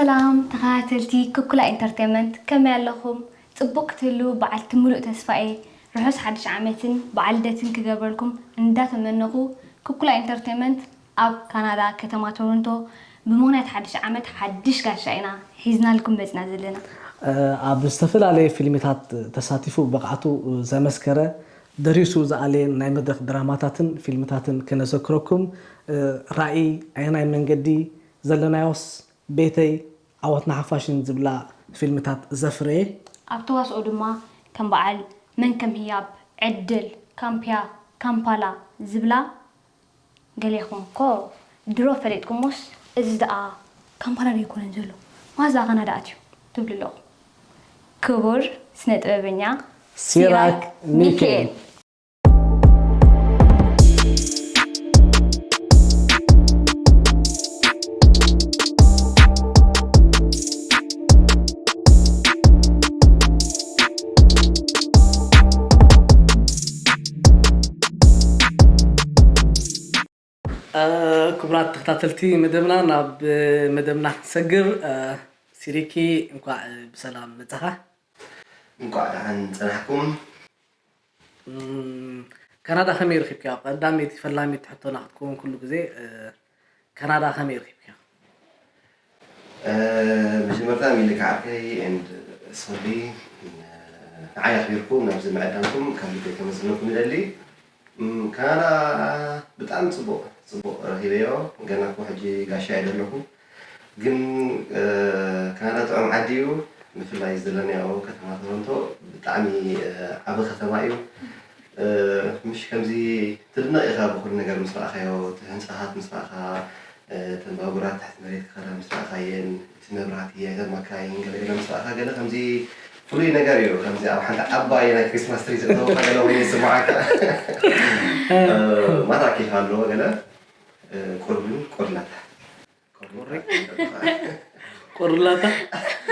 ሰላም ተኸታተልቲ ኩኩላ ኢንተርቴንመንት፣ ከመይ ኣለኹም? ጽቡቕ ክትህልዉ በዓልቲ ምሉእ ተስፋ እየ። ርሑስ ሓድሽ ዓመትን በዓል ልደትን ክገብረልኩም እንዳተመነኹ፣ ኩኩላ ኢንተርቴንመንት ኣብ ካናዳ ከተማ ቶሮንቶ ብምኽንያት ሓድሽ ዓመት ሓድሽ ጋሻ ኢና ሒዝናልኩም መጽና ዘለና። ኣብ ዝተፈላለየ ፊልምታት ተሳቲፉ ብቕዓቱ ዘመስከረ፣ ደሪሱ ዝኣለየን ናይ መድረኽ ድራማታትን ፊልምታትን ከነዘክረኩም፣ ራእይ፣ ኣየናይ መንገዲ፣ ዘለናዮስ፣ ቤተይ፣ ዓወት ንሓፋሽን ዝብላ ፊልምታት ዘፍረየ። ኣብ ተዋስኦ ድማ ከም በዓል መን ከም ህያብ፣ ዕድል፣ ካምፕያ፣ ካምፓላ ዝብላ ገሊኹም እኮ ድሮ ፈሊጥኩሞስ፣ እዚ ደኣ ካምፓላ ዶ ኣይኮነን ዘሎ? ማዛ ካናዳ ኣትዩ ትብሉ ኣለኹም። ክቡር ስነ ጥበበኛ ሲራክ ሲራክ ሚካኤል። ሚካኤል። ክቡራት ተኸታተልቲ መደብና፣ ናብ መደብና ክንሰግር፣ ሲሪኪ፣ እንኳዕ ብሰላም መጻኻ። እንኳዕ ደሓን ጸናሕኩም። እም፣ ካናዳ ከመይ ረኺብካዮ? ቀዳመይቲ ፈላመይቲ ሕቶና ክትከውን ኩሉ ግዜ፣ እ፣ ካናዳ ከመይ ረኺብካዮ? እ፣ መጀመርታ ሚሊ ዓርከይ and ሶሊ፣ እ፣ ንዓይ ኣኽቢርኩም ናብዚ ምዕዳምኩም ካብ ልበይ ከመስግነኩም ይደሊ። እም፣ ካናዳ ብጣዕሚ ጽቡቕ፣ ጽቡቕ ረኺበዮ። ገና እኮ ሕጂ ጋሻ እየ ዘለኹ። ግን፣ እ፣ ካናዳ ጥዑም ዓዲ እዩ። ብፍላይ ዘለናዮ ከተማ ቶሮንቶ ብጣዕሚ፣ እ፣ ዓቢ ከተማ እዩ። እ፣ ምሽ ከምዚ ትድነቕ ኢኻ ብኹሉ ነገር ምስ ረኣኻዮ፣ እቲ ህንጻታት ምስ ረኣኻ፣ እ፣ እተን ባቡራት ትሕቲ መሬት ክኸዳ ምስ ረኣኻየን፣ እቲ መብራህቲ፣ እተን ማካይን ገለገለ ምስ ረኣኻ፣ ገለ ከምዚ ፍሉይ ነገር እዩ። ከምዚ ኣብ ሓንቲ ዓባይ ናይ ክሪስማስ ትሪ ዘእተወካ ገለ ኮይኑ ይስምዓካ። እ፣ ማታ ኬፍ ኣለዎ ገለ፣ እ፣ ቁርብን ቁርላታ። ቁሪ? ቁርላታ?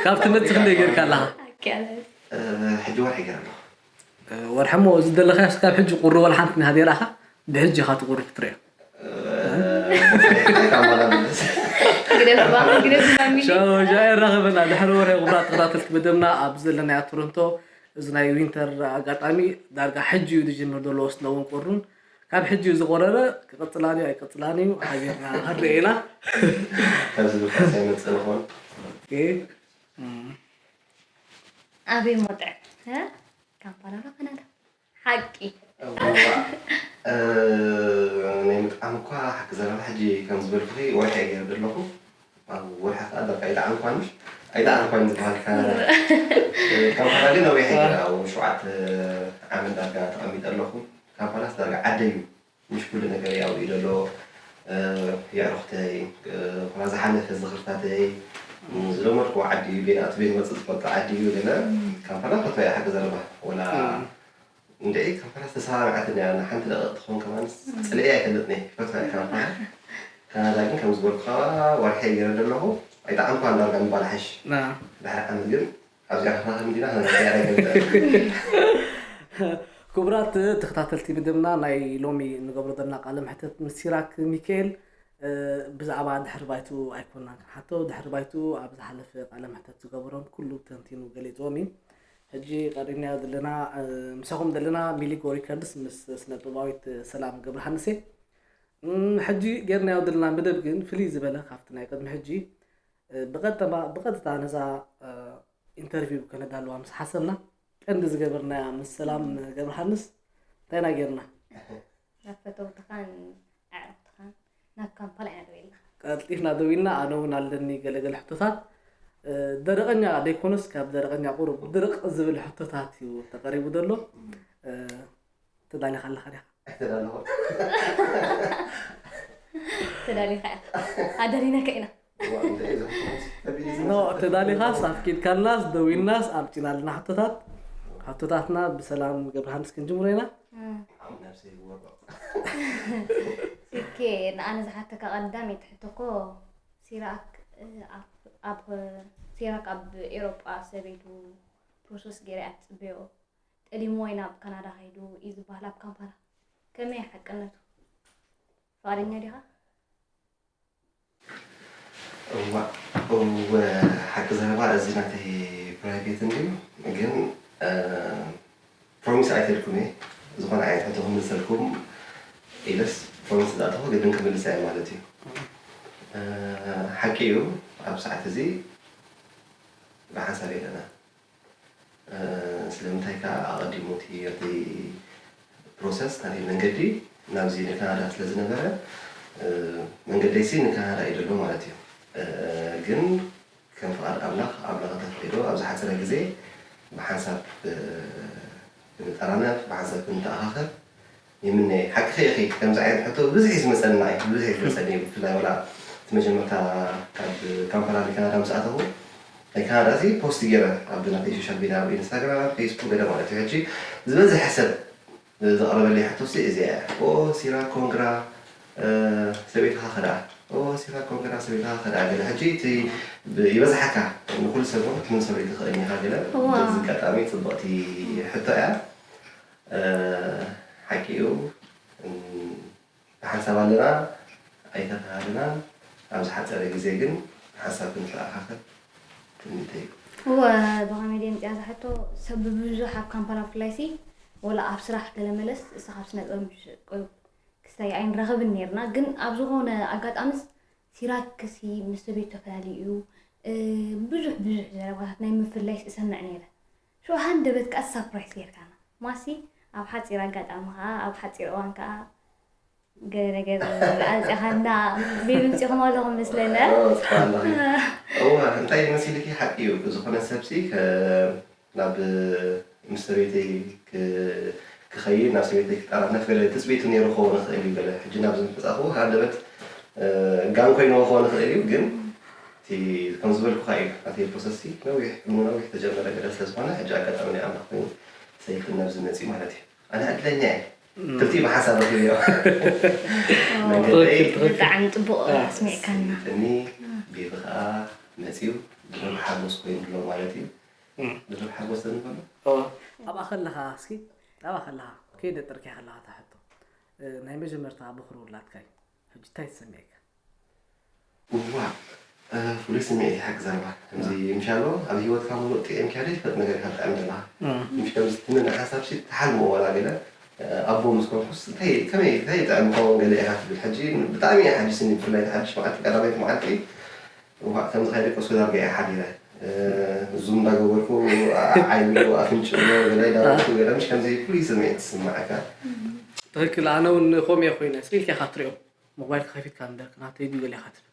ካብ ትመጽእ ክንደይ ጌርካ ኣለኻ? ኣካለ። እ፣ ሕጂ ወርሒ ገይረ ኣለኹ። እ፣ ወርሒ እሞ እዚ ዘለኻዮ እስካብ ሕጂ ቁሪ ወላ ሓንቲ ናሃ ዘይረኣኻ፣ ብሕጂ ኢኻ ትቁሪ ክትርእዮ። እ፣ እንታይ ካብ ማላ ምልስ? ግደፍ እባ፣ ግደፍ እባ ሚሊ። ሻው፣ ሻው የራኽበና። ድሕሪ ወርሒ ክቡራት ተኸታተልቲ መደብና ኣብ ዘለናዮ ቶሮንቶ፣ እዚ ናይ ዊንተር ኣጋጣሚ ዳርጋ ሕጂ እዩ ዝጅምር ዘሎ ስኖውን ቁሩን። ካብ ሕጂ እዩ ዝቆረረ፣ ክቕጽላ ድዩ ኣይቅጽላን እዩ፣ ሓቢርና ክንርኢ ኢና። ካብዚ ብፋስ ኣይመጽእ ንኾን። ኦኬ። እም። ኣበይ ሞጥዕ? እ? ካምፓላ ዶ ካናዳ? ሓቂ። እዋ፣ እ፣ ናይ ምጥዓም እኳ ሓቂ ዘረባ ሕጂ ከም ዝበልኩኺ ወርሒ እየ ገይረ ዘለኹ። ኣብ ወርሒ ከኣ በቃ ኣይጠዓምኳን፣ ኣይጠዓምኳን ዝበሃል ካናዳ። እ፣ ካምፓላ ግን ነዊሕ እየ ገይረ፣ ኣብ ሸውዓተ ዓመት ዳርጋ ተቐሚጠ ኣለኹ። ካምፓላስ ዳርጋ ዓደይ እዩ። ምሽ ኩሉ ነገር እዩ ኣብኡ ዘሎ። እ፣ የዕሩኽተይ፣ እ፣ ኮላ ዝሓለፈ ዝኽርታተይ፣ እ፣ ዝለመድክዎ ዓዲ እዩ። ቤት ኣቲ ቤት መጽእ ዝፈልጦ ዓዲ እዩ። ገለ ካምፓላ ፈትዋ እያ ሓቂ ዘረባ። ወላ እም። እንድዒ ካምፓላ ዝተሰማምዐትኒ እያ። ንሓንቲ ደቂቕ ትኸውን ከማን እም። ጽልኢ ኣይፈልጥን እየ። ፈትዋ እያ ካምፓላ። ካናዳ ግን ከም ዝበልኩኻ ወርሒ እየ ገይረ ዘለኹ። ኣይጠዓምኳን ዳርጋ ምባል ሓይሽ። ና። ድሕሪ ዓመት ግን ኣብዚኣ ክንራኸብ እንዲና፣ ክንራኸብ ኣይፈልጥን። ክቡራት ተኸታተልቲ መደብና፣ ናይ ሎሚ ንገብሮ ዘለና ቃለ መሕተት ምስ ሲራክ ሚካኤል፣ እ፣ ብዛዕባ ድሕሪ ባይቱ ኣይኮናን ክንሓቶ። ድሕሪ ባይቱ ኣብ ዝሓለፈ ቃለ መሕተት ዝገበሮም ኩሉ ተንቲኑ ገሊጽዎም እዩ። ሕጂ ቀሪብናዮ ዘለና፣ እ፣ ምሳኹም ዘለና ሚሊጎ ሪከርድስ ምስ ስነ ጥበባዊት ሰላም ገብረሃንስ እየ። እም፣ ሕጂ ጌርናዮ ዘለና መደብ ግን ፍልይ ዝበለ ካብቲ ናይ ቅድሚ ሕጂ፣ እ፣ ብቐጠባ-፣ ብቐጥታ ነዛ፣ እ፣ ኢንተርቪው ከነዳልዋ ምስ ሓሰብና፣ ቀንዲ ዝገበርናያ ምስ ሰላም ገብረሃንስ እንታይ ኢና ጌርና? ናብ ፈተውትኻን ኣዕሩኽትኻን ናብ ካምፓላ ኢና ደዊልና። ቀልጢፍና ደዊልና፣ ኣነ እውን ኣለኒ ገለገለ ሕቶታት። እ፣ ደረቐኛ ደይኮነስ፣ ካብ ደረቐኛ ቁሩብ ድርቕ ዝብል ሕቶታት እዩ ተቐሪቡ ዘሎ። እ፣ ተዳሊኻ ኣለኻ ዲኻ? ኣይተዳለኹን። ተዳሊኻ ኢኻ። ኣዳሊናካ ኢና። እዋ፣ እንታይ እዩ ዘፍርስ? ተቢሉ ኖ፣ ተዳሊኻስ፣ ኣፍቂድካልናስ፣ ደዊልናስ፣ ኣምጺናልና ሕቶታት። ሕቶታትና ብሰላም ገብረሃንስ ክንጅምሮ ኢና። እም። ዓም ነብሰይ ይወርዶ። ሲኬ፣ ንኣነ ዝሓተካ ቀዳመይቲ ሕቶ እኮ፣ ሲራክ፣ እ፣ ኣብ፣ ኣብ፣ ሲራክ ኣብ ኤውሮጳ ሰበይቱ ፕሮሰስ ገይራ እያ ትጽበዮ። ጠሊምዎ እዩ ናብ ካናዳ ከይዱ እዩ ዝበሃል ኣብ ካምፓላ። ከመይ እዩ ሓቅነቱ? ፍቓደኛ ዲኻ? እዋ፣ እወ፣ እዚ ናተይ ፕራይቬት እንድዩ፣ ግን ፕሮሚስ ኣይተልኩም እየ። ዝኾነ ዓይነት ሕቶ ክምልሰልኩም ኢለስ ፕሮሚስ ዝኣተኹ ግድን ክምልሳ እየ ማለት እዩ። ሓቂ እዩ፣ ኣብ ሰዓት እዚ ብሓንሳብ የለና። ስለምንታይ ከኣ ኣቐዲሙ እቲ ናተይ ፕሮሰስ፣ ናተይ መንገዲ ናብዚ ንካናዳ ስለ ዝነበረ፣ መንገደይሲ ንካናዳ እዩ ዘሎ ማለት እዩ። ግን ከም ፍቓድ ኣምላኽ፣ ኣምላኽ እንተፈቒዱ ኣብ ዝሓጸረ ግዜ ብሓንሳብ ክንጠራነፍ፣ ብሓንሳብ ክንተኣኻኸብ ይምነ። ሓቅኺ ኢኺ፣ ከምዚ ዓይነት ሕቶ ብብዝሒ ዝመጸና እዩ፣ ብብዝሒ ዝመጸኒ እዩ። ብፍላይ ወላ እቲ መጀመርታ ካብ ካምፓላ ንካናዳ ምስ ኣተኹ፣ ናይ ካናዳ እዚ ፖስት ገይረ ኣብ ናተይ ሶሻል ሚድያ፣ ኣብ ኢንስታግራም፣ ፌስቡክ ገለ ማለት እዩ። ሕጂ ዝበዝሐ ሰብ ዘቕረበለይ ሕቶሲ እዚኣ እያ። "ኦ ሲራ ኮንግራ፣ እ፣ ሰበይትኻ ከድኣ። ኦ ሲራ ኮንግራ፣ ሰበይትኻ ከድኣ" ገለ። ሕጂ እቲ ብ-፣ ይበዝሓካ፣ ንኹሉ ሰብ እውን ክትምልሰሉ ኣይትኽእልን ኢኻ ገለ። እዋ። በዚ ኣጋጣሚ ጽብቕቲ ሕቶ እያ። እ፣ ሓቂ እዩ። እም፣ ብሓንሳብ ኣለና፣ ኣይተፈላልናን። ኣብ ዝሓጸረ ግዜ ግን ብሓንሳብ ክንተኣኻኸብ ትምኒተይ እዩ። እወ፣ ብኸመይ ድየ ምጽኣ እዛ ሕቶ? ሰብ ብብዙሕ ኣብ ካምፓላ ብፍላይሲ፣ ወላ ኣብ ስራሕ ገለ መለስ፣ እሳ ካብ ስነ ጥበብ ምሽ-፣ ቅ-፣ ክስታይ ኣይንራኸብን ኔርና። ግን ኣብ ዝኾነ ኣጋጣሚስ ሲራክሲ ምስ ሰበይቱ ተፈላልዩ እዩ፣ እ፣ ብዙሕ ብዙሕ ዘረባታት ናይ ምፍላይስ እሰምዕ ኔረ። ሽዑ ሃንደበት ከኣ ሳፕራይዝ ጌርካና። ማሲ ኣብ ሓጺር ኣጋጣሚ ከኣ፣ ኣብ ሓጺር እዋን ከኣ ገለ ነገር ኣምጺኻና። ቤቢ ምጺኹም ኣለኹም መስለና። ኣዎ፣ ጽቡቕ ኣለኹ። እወ፣ እንታይ መሲልኪ፣ ሓቂ እዩ። ዝኾነ ሰብሲ ከ-፣ ናብ ምስ ሰበይተይ ክ-፣ ክኸይድ፣ ናብ ሰበይተይ ክጠራነፍ ገለ ትጽቢቱ ነይሩ ክኸውን ይኽእል እዩ። ገለ ሕጂ ናብዚ ምሕጻኹ ሃንደበት፣ እ፣ ጋን ኮይንዎ ክኸውን ይኽእል እዩ። ግን እቲ ከም ዝበልኩኻ እዩ። ናተይ ፕሮሰስሲ ነዊሕ፣ ቅድሚ ነዊሕ ተጀመረ ገለ ስለ ዝኾነ፣ ሕጂ ኣጋጣሚ ናይ ኣምላኽ ኮይኑ ሰይፍን ናብዚ መጺኡ ማለት እዩ። ኣነ ዕድለኛ እየ። እም። ክልቲኡ ብሓንሳብ ረኺበዮ። መንገደይ ትኽክል፣ ትኽክል። ብጣዕሚ ጽቡቕ አ። ኣስሚዕካና። ስኒ፣ ቤቢ ኸኣ መጺኡ ድርብ ሓጎስ ኮይኑ ኣሎ ማለት እዩ። እም። ድርብ ሓጎስ እንበሎ። እወ። ኣብኣ ከለኻ እስኪ፣ ኣብኣ ከለኻ፣ ከይደጠርክያ ከለኻ እታ ሕቶ፣ እ፣ ናይ መጀመርታ በኹሪ ውላድካ እዩ። ሕጂ እንታይ ተሰሚዕካ? እዋእ፣ እ፣ ፍሉይ ስምዒት እዩ ሓቂ ዘረባ። ከምዚ ምሻሎ ኣብ ህይወትካ ምሉእ ጥዒምካዮ ዘይትፈልጥ ነገር ኢኻ ትጥዕም ዘለኻ። እም። ምሽ ከምዚ ትምነ ሓንሳብሲ ትሓልሞ ዋላ ገለ፣ እ፣ ኣቦ ምስ ኮንኩስ እንታይ፣ ከመይ፣ እንታይ ይጥዕም ይኸውን ገለ ኢኻ ትብል። ሕጂ ብጣዕሚ እየ ሓጒስኒ፣ ብፍላይ እቲ ሓድሽ መዓልቲ፣ ቀዳመይቲ መዓልቲ፣ እዋእ፣ ከምዚ ከይደቀስኩ ዳርጋ እየ ሓዲረ። እ፣ ዙም እንዳገበርኩ፣ ዓ-፣ ዓይኑ፣ ኣፍንጭኡ፣ ገለ እንዳረኣኹ፣ ገለ ምሽ ከምዚ ፍሉይ ስምዒት ዝስምዓካ። ትኽክል፣ ኣነ እውን ከምኡ እየ ኮይነ። ስቕ ኢልካ ኢኻ ትሪኦ። ሞባይልካ ከፊትካ እምበር፣ ናተይ ድዩ ገለ ኢኻ ትብል።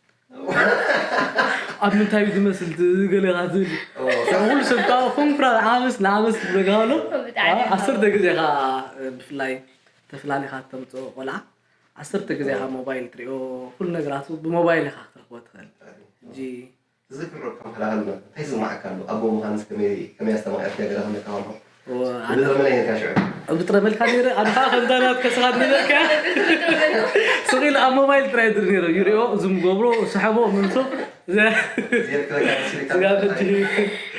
ኣብ ምንታይ እዩ ዝመስል ት-፣ ገለ ኢኻ ትብል። ኦ። ኩሉ ሰብ ከዓ ኮንፍራ ንዓመስ፣ ንዓመስ ትብለካ ኣሎ። ብጣዕሚ ዓ-፣ ዓሰርተ ግዜ ኢኻ፣ ብፍላይ ተፈላሊኻ ተምፅኦ ቆልዓ፣ ዓሰርተ ግዜ ኢኻ ሞባይል ትሪኦ፣ ኩሉ ነገራቱ ብሞባይል ኢኻ ክትረኽቦ ትኽእል። ሕጂ ትዝክሮ ከም ፈላሃልና እንታይ ይስምዓካ ኣሎ? ኣቦ ምዃንስ ከመይ፣ ከመይ ኣስተማቒርካዮ ገለ ክብለካ ከሎ? እወ፣ ኣነ ብጥቕሚ ናይ ነካ ሽዑ። ብጥረመልካ ነይረ፣ ኣነ ከዓ ከምዛ ናትካ ስኻ ድነበርካ። ስቕ ኢሉ ኣብ ሞባይል ጥራይ ድር ነይረ። ይሪኦ፣ ዝም ገብሮ፣ ሰሐቦ፣ መልሶ። ዘ-፣ ዘየርክበካ ስሪካ ስጋ ፍትሒ።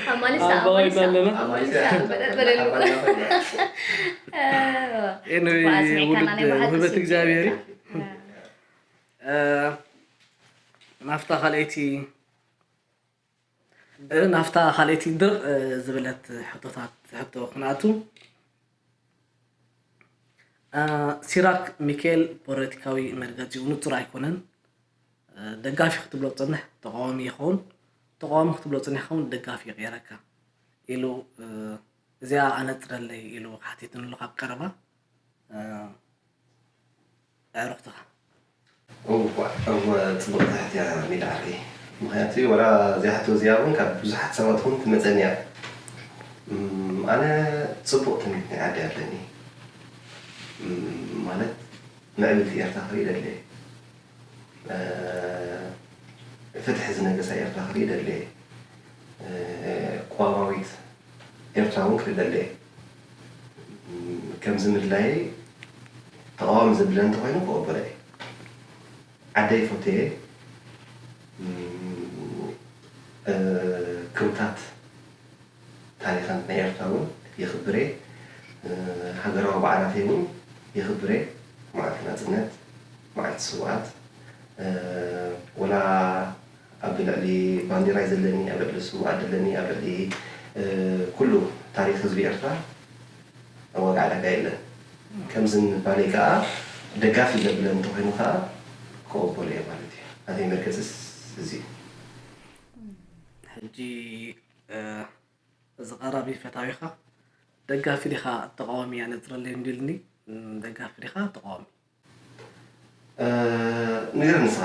ኣብ ማሊስ፣ ኣብ ኣባዋይ ማሊስ፣ ኣለና። ኣብ ማሊስ፣ በለሉ። ኣብ ማሊስ። Anyway፣ ጽቡቕ ኣስሚዕካና፣ ናይ ውድድ ባህጊ ውህበት ስምዒት። እግዚኣብሔር እዩ። እ፣ ናፍታ ካልኣይቲ እ፣ ናብታ ካልኣይቲ ድርቕ፣ እ፣ ዝበለት ሕቶታት፣ ሕቶ ክንኣቱ። እ፣ ሲራክ ሚካኤል ፖለቲካዊ መርገጺኡ ንጹር ኣይኮነን። እ፣ ደጋፊ ክትብሎ ትጸንሕ ተቃዋሚ ይኸውን፣ ተቃዋሚ ክትብሎ ጸኒሕካ እውን ደጋፊ ይቕየረካ ኢሉ፣ እ፣ እዚኣ ኣነጽረለይ ኢሉ ሓቲቱኒ ኣሎ ካብ ቀረባ። እ፣ ኣዕሩኽትኻ። እወ፣ እወ፣ ጽቡቕ ትሕት እያ ሜዳ ዓርከይ። ምኽንያቱ ዋላ እዚኣ ሕቶ እዚኣ እውን ካብ ብዙሓት ሰባት እውን ትመጸኒ እያ። እም፣ ኣነ ጽቡቕ ትምኒት ናይ ዓዲ ኣለኒ። እም፣ ማለት ምዕብልቲ ኤርትራ ክርኢ ደልየ። እ፣ ፍትሒ ዝነገሳ ኤርትራ ክርኢ ደልየ። እ፣ ቅዋማዊት ኤርትራ እውን ክርኢ ደልየ። እም፣ ከምዚ ምድላየይ ተቓዋሚ ዘብለኒ እንተኾይኑ ክቕበሎ እየ። ዓደይ ይፈትየ። እም፣ እ፣ ክብርታት ታሪኽን ናይ ኤርትራ እውን የኽብር እየ። እ፣ ሃገራዊ በዓላተይ እውን የኽብር እየ። መዓልቲ ናጽነት፣ መዓልቲ ስውኣት፣ እ፣ ወላ ኣብ ልዕሊ ባንዴራይ ዘለኒ፣ ኣብ ልዕሊ ስውኣት ዘለኒ፣ ኣብ ልዕሊ ኩሉ ታሪኽ ህዝቢ ኤርትራ ዋጋ ዕዳጋ የለን። ከምዚ ምባለይ ከኣ ደጋፊ ዘብለን እንተኾይኑ ከኣ ክቕበሎ እየ ማለት እዩ። ናተይ መርገጺስ እዚ እዩ። ሕጂ እዚ ቀራቢ ፈታዊኻ ደጋፊ ዲኻ ተቃዋሚ ኣነጽረለይ እንዲልኒ ደጋፊ ዲኻ ተቃዋሚ ንገር ንስኻ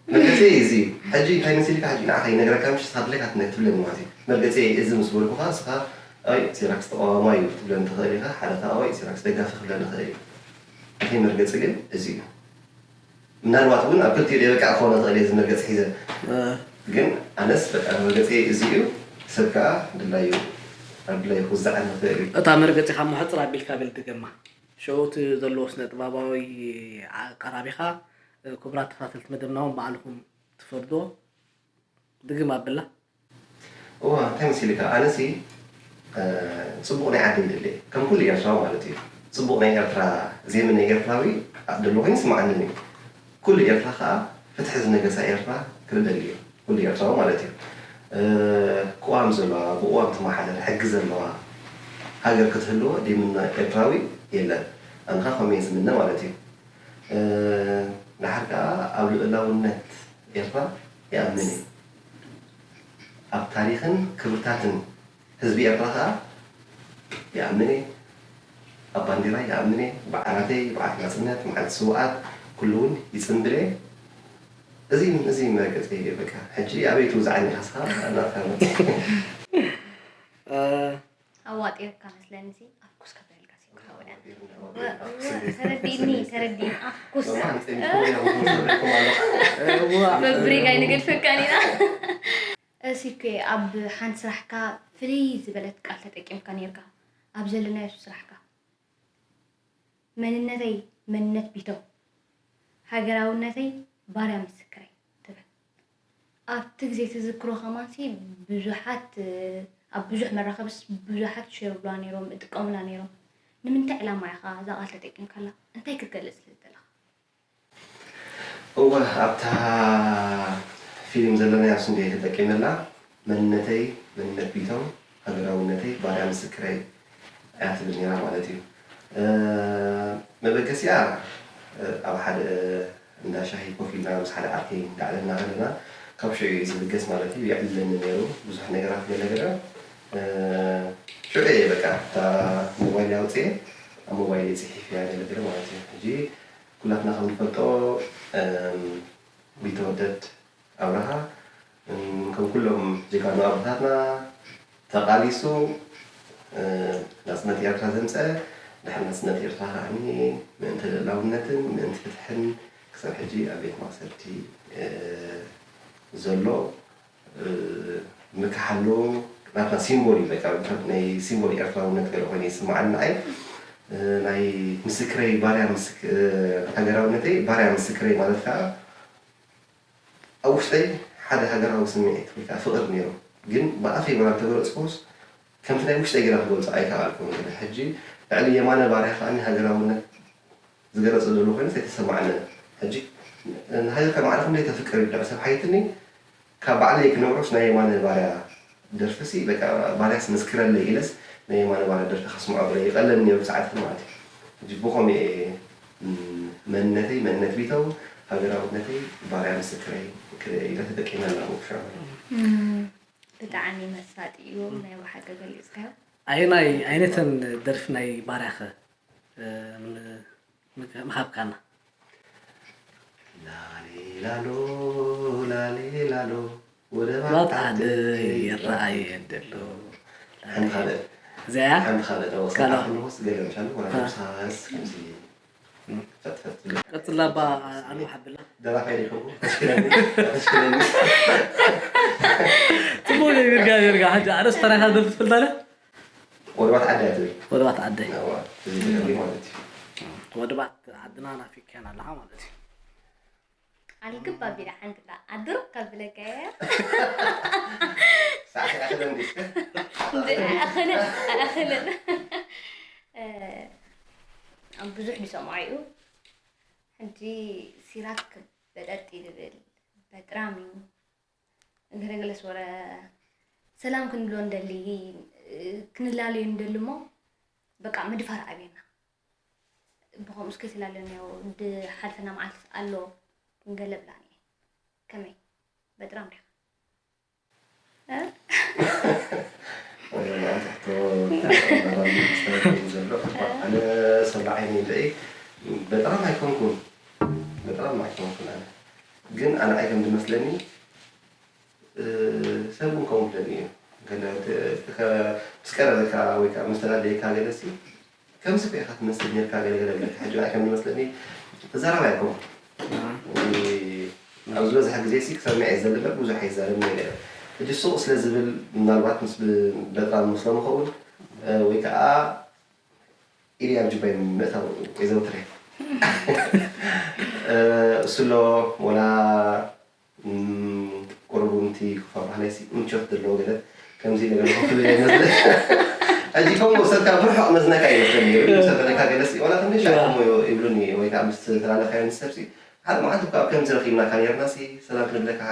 መርገጺ እዚ እዩ። ሕጂ እንታይ መሲልካ ሕጂ ንዓኻ ይነግረካ ምሽ ስኻ ድሌካ ትነ- ትብለኒ ማለት እዩ። መርገጺ እዚ ምስ በልኩኻ ስኻ ኣይ ሲራክስ ተቃዋማይ እዩ ክትብለኒ ትኽእል ኢኻ። ሓደ ከዓ ኣይ ሲራክስ ደጋፊ ክብለኒ ይኽእል እዩ። እቲ መርገጺ ግን እዚ እዩ። ምናልባት እውን ኣብ ክልቲኡ ደበቃ ክኾነ ይኽእል እየ እዚ መርገጺ ሒዘ ግን ኣነስ በቃ መርገጺ እዚ እዩ። ሰብ ከዓ ድላዩ ኣብ ድላዩ ክውዛዕ ንኽእል እዩ። እታ መርገጺኻ ምሕጽር ኣቢልካ ብል ድገማ። ሸውቲ ዘለዎ ስነ ጥበባዊ ኣቀራቢኻ ክቡራት ተኸታተልቲ መደብና እውን ባዕልኹም ትፈርዶ ድግም ኣብላ እዋ እንታይ መሲልካ ኣነሲ ፅቡቕ ናይ ዓዲ ይደሊ ከም ኩሉ ኤርትራዊ ማለት እዩ። ፅቡቕ ናይ ኤርትራ ዜም ናይ ኤርትራዊ ደሎ ኮይኑ ስማዓንን እዩ። ኩሉ ኤርትራ ከዓ ፍትሒ ዝነገሳ ኤርትራ ክደሊ እዩ። ኩሉ ኤርትራዊ ማለት እዩ። ቅዋም ዘለዋ ብቅዋም ትመሓደር ሕጊ ዘለዋ ሃገር ክትህልዎ ድምነ ኤርትራዊ የለን። ኣንኻ ከምየ ዝምነ ማለት እዩ። ድሓር ከዓ ኣብ ልእላውነት ኤርትራ ይኣምን እየ። ኣብ ታሪኽን ክብርታትን ህዝቢ ኤርትራ ከዓ ይኣምን እየ። ኣብ ባንዴራ ይኣምን እየ። በዓላተይ፣ በዓል ናፅነት፣ መዓልቲ ስውኣት፣ ኩሉ እውን ይፅንብል እየ። እዚ እዚ መርገፂ እዩ በቃ። ሕጂ ኣበይ ትውዛዓኒ ኢኻ ስኻ ናትካ መርገፂ። ኣዋጢርካ መስለኒ ሲ ኣፍኩስ ከበልካ ሲ ክሓወዳ ተረዲእኒ ተረዲእኒ ኣፍኩስ መብሪግ ኣይንገድፈካን ኢና እሲ እኮ ኣብ ሓንቲ ስራሕካ ፍልይ ዝበለት ቃል ተጠቂምካ ነርካ ኣብ ዘለናዮ ስራሕካ መንነተይ መንነት ቢቶም ሃገራውነተይ ባርያ ምስክረይ ትብል ኣብቲ ግዜ ትዝክሮ ከማንሲ ብዙሓት ኣብ ብዙሕ መራኸብስ ብዙሓት ሸር ብላ ነይሮም እጥቀሙላ ነይሮም ንምንታይ ዕላማ ኢኻ እዛ ቃል ተጠቂምካላ እንታይ ክትገልጽ ስለ ዝደለኻ እወ ኣብታ ፊልም ዘለናያ ስንዴ ተጠቂመላ መንነተይ መንነት ቢቶም ሃገራውነተይ ባርያ ምስክረይ እያ ትብል ነይራ ማለት እዩ። መበገሲኣ ኣብ ሓደ እንዳ ሻሂ ኮፍ ኢልና ምስ ሓደ ዓርከይ እንዳዕለልና ከለና ካብ ሽዑ እዩ ዝብገስ ማለት እዩ። የዕልለኒ ነይሩ ብዙሕ ነገራት ገለ ገለ ሽዑ እየ በቃ እታ ሞባይል ኣውፅኤ ኣብ ሞባይል ፅሒፍ እያ ገለ ገለ ማለት እዩ። ሕጂ ኩላትና ከም ንፈልጦ ቢተወደድ ኣብርሃ ከም ኩሎም ጀጋኑ ኣቦታትና ተቓሊሱ ናጽነት ኤርትራ ዘምጸ ድሕሪ ናጽነት ኤርትራ ከዓኒ ምእንቲ ልእላውነትን ምእንቲ ፍትሕን ክሳብ ሕጂ ኣብ ቤት ማእሰርቲ ዘሎ ምክሓሉ ናትና ሲምቦል እዩ በቃ ናይ ሲምቦል ኤርትራውነት ገለ ኮይኑ ይስምዓኒ ንዓይ ናይ ምስክረይ ባርያ ሃገራውነተይ ባርያ ምስክረይ ማለት ከዓ ኣብ ውሽጠይ ሓደ ሃገራዊ ስምዒት ወይ ከዓ ፍቕሪ ነይሩ፣ ግን ብኣፈይ ዋላ እንተገለፅኩዎስ ከምቲ ናይ ውሽጠይ ገይረ ክገልፆ ኣይከኣልኩን። ሕጂ ልዕሊ የማነ ባርያ ከዓኒ ሃገራውነት ዝገለፆ ዘሎ ኮይኑስ ኣይተሰማዓንን። ሕጂ ንሃገርካ ማዕረ ክንደይ ተፍቅር እዩ ድሕሪ ሰብ ሓይትኒ ካብ ባዕለይ ክነብሮስ ናይ የማነ ባርያ ደርፍሲ በቃ ባርያስ መስክረለይ ኢለስ ናይ የማነ ባርያ ደርፊ ከስምዖ ብለይ ይቐለኒ ነይሩ ብሰዓትኪ ማለት እዩ። ሕጂ ብኸምኡ እየ መንነተይ መንነት ቢተው ሃገራውነተይ ባርያ ምስክረይ ኢለ ተጠቂመላ ብሻ ብጣዕሚ መሳጢ እዩ ናይ ብሓቂ ገሊፅካዮ ኣየናይ ኣይነተን ደርፊ ናይ ባርያኸ ምሃብካና ላሌላሎ ላሌላሎ ወደ ባት ዓደይ ይረኣየ ደሎ ሓንቲ ካልእ እዚኣ ሓንቲ ካልእ ተወሳኺ ካልእ። ክንወስ ገለ ምሻሉ ወላ ተወሳስ ከምዚ ፈትፈት ዝብል ቀጽላ ባ ኣኑ ሓብላ ደራፋይ ደይኮንኩ ተሽክለኒ ተሽክለኒ ጽቡቅ ጌርካ ጌርካ ሕጂ ኣርእስታ ናይካ ደርፊ ትፈልጣ ለ ወድባት ዓዲ እያ ትብል። ወድባት ዓደይ። እዋ፣ እዚ ትግርጊ ማለት እዩ። ወድባት ዓድና ናፊቅካና ኣለኻ ማለት እዩ። ኣልግብ ኣቢላ ሓንቲ ዳ ኣድሩቅ ካብ ብለካ እያ። ሳዕሲ ኣኽለን ዲስከ? እንደ ኣኽልን ኣኽልን ኣብ ብዙሕ ዝሰምዖ እዩ። ሕጂ ሲራክ በጠጥ ይብል በጥራም እዩ። ገለገለስ ወረ ሰላም ክንብሎ እንደሊ፣ ክንላለዩ እንደሊ እሞ፣ በቃ ምድፋር ኣብየና። ብኸምኡስ ከይተላለናዮ ድሓልፈና መዓልቲ ኣሎ። ክንገለብላኒ እየ። ከመይ? በጥራም ዲኻ? እ? ወይኔ፣ ኣንተ ሕቶ ተመራሚ ዝስተካከል ዘሎ። ኣነ ሰብ ዓይኒ ንርኢ በጣም ኣይኮንኩን፣ በጣም ኣይኮንኩን። ኣነ ግን ኣነ ኣይ ከም ዝመስለኒ፣ እ፣ ሰብ እውን ከምኡ ዝደሊ እዩ። ገለ እቲ፣ እቲ ከ-፣ ምስ ቀረበካ ወይ ከዓ ምስ ተላለየካ ገለ ሲ፣ ከምዚ እኮ ኢኻ ትመስል ነርካ ገለ ገለ ብለካ። ሕጂ ንዓይ ከም ዝመስለኒ ተዛራባይ ኣይኮንኩን። እ፣ ኣብ ዝበዝሐ ግዜ ሲ ክሰምዕ እየ ዝደሊ እምበር ብዙሕ ኣይዛረብን እየ ገለ። ሕጂ ሱቕ ስለ ዝብል ምናልባት ምስ ብ-፣ በጣም ምስሎም ይኸውን፣ እ፣ ወይ ከዓ ኢደይ ኣብ ጅባይ ምእታው የዘውትር እየ። እ፣ እሱ ኣሎ ወላ እም፣ ቁሩብ እምቲ ክፈርሕ ናይሲ ምቾት ዘለዎ ገለ ከምዚ ነገር ኮፍ ኢለ ይመስል። ሕጂ ከምኡ ሰብካ ብርሑቕ መዝነካ ይመስለኒ። ርእዩ ሰብ በለካ ገለሲ ዋላ ክንደይ ሻዕ ከምኡ ይብሉኒ ወይ ከዓ ምስ ተላለኻዮ ምስ ሰብሲ ሓደ መዓልቲ እኳ ኣብ ከምዚ ረኺብናካ ነርናሲ ሰላም ክንብለካ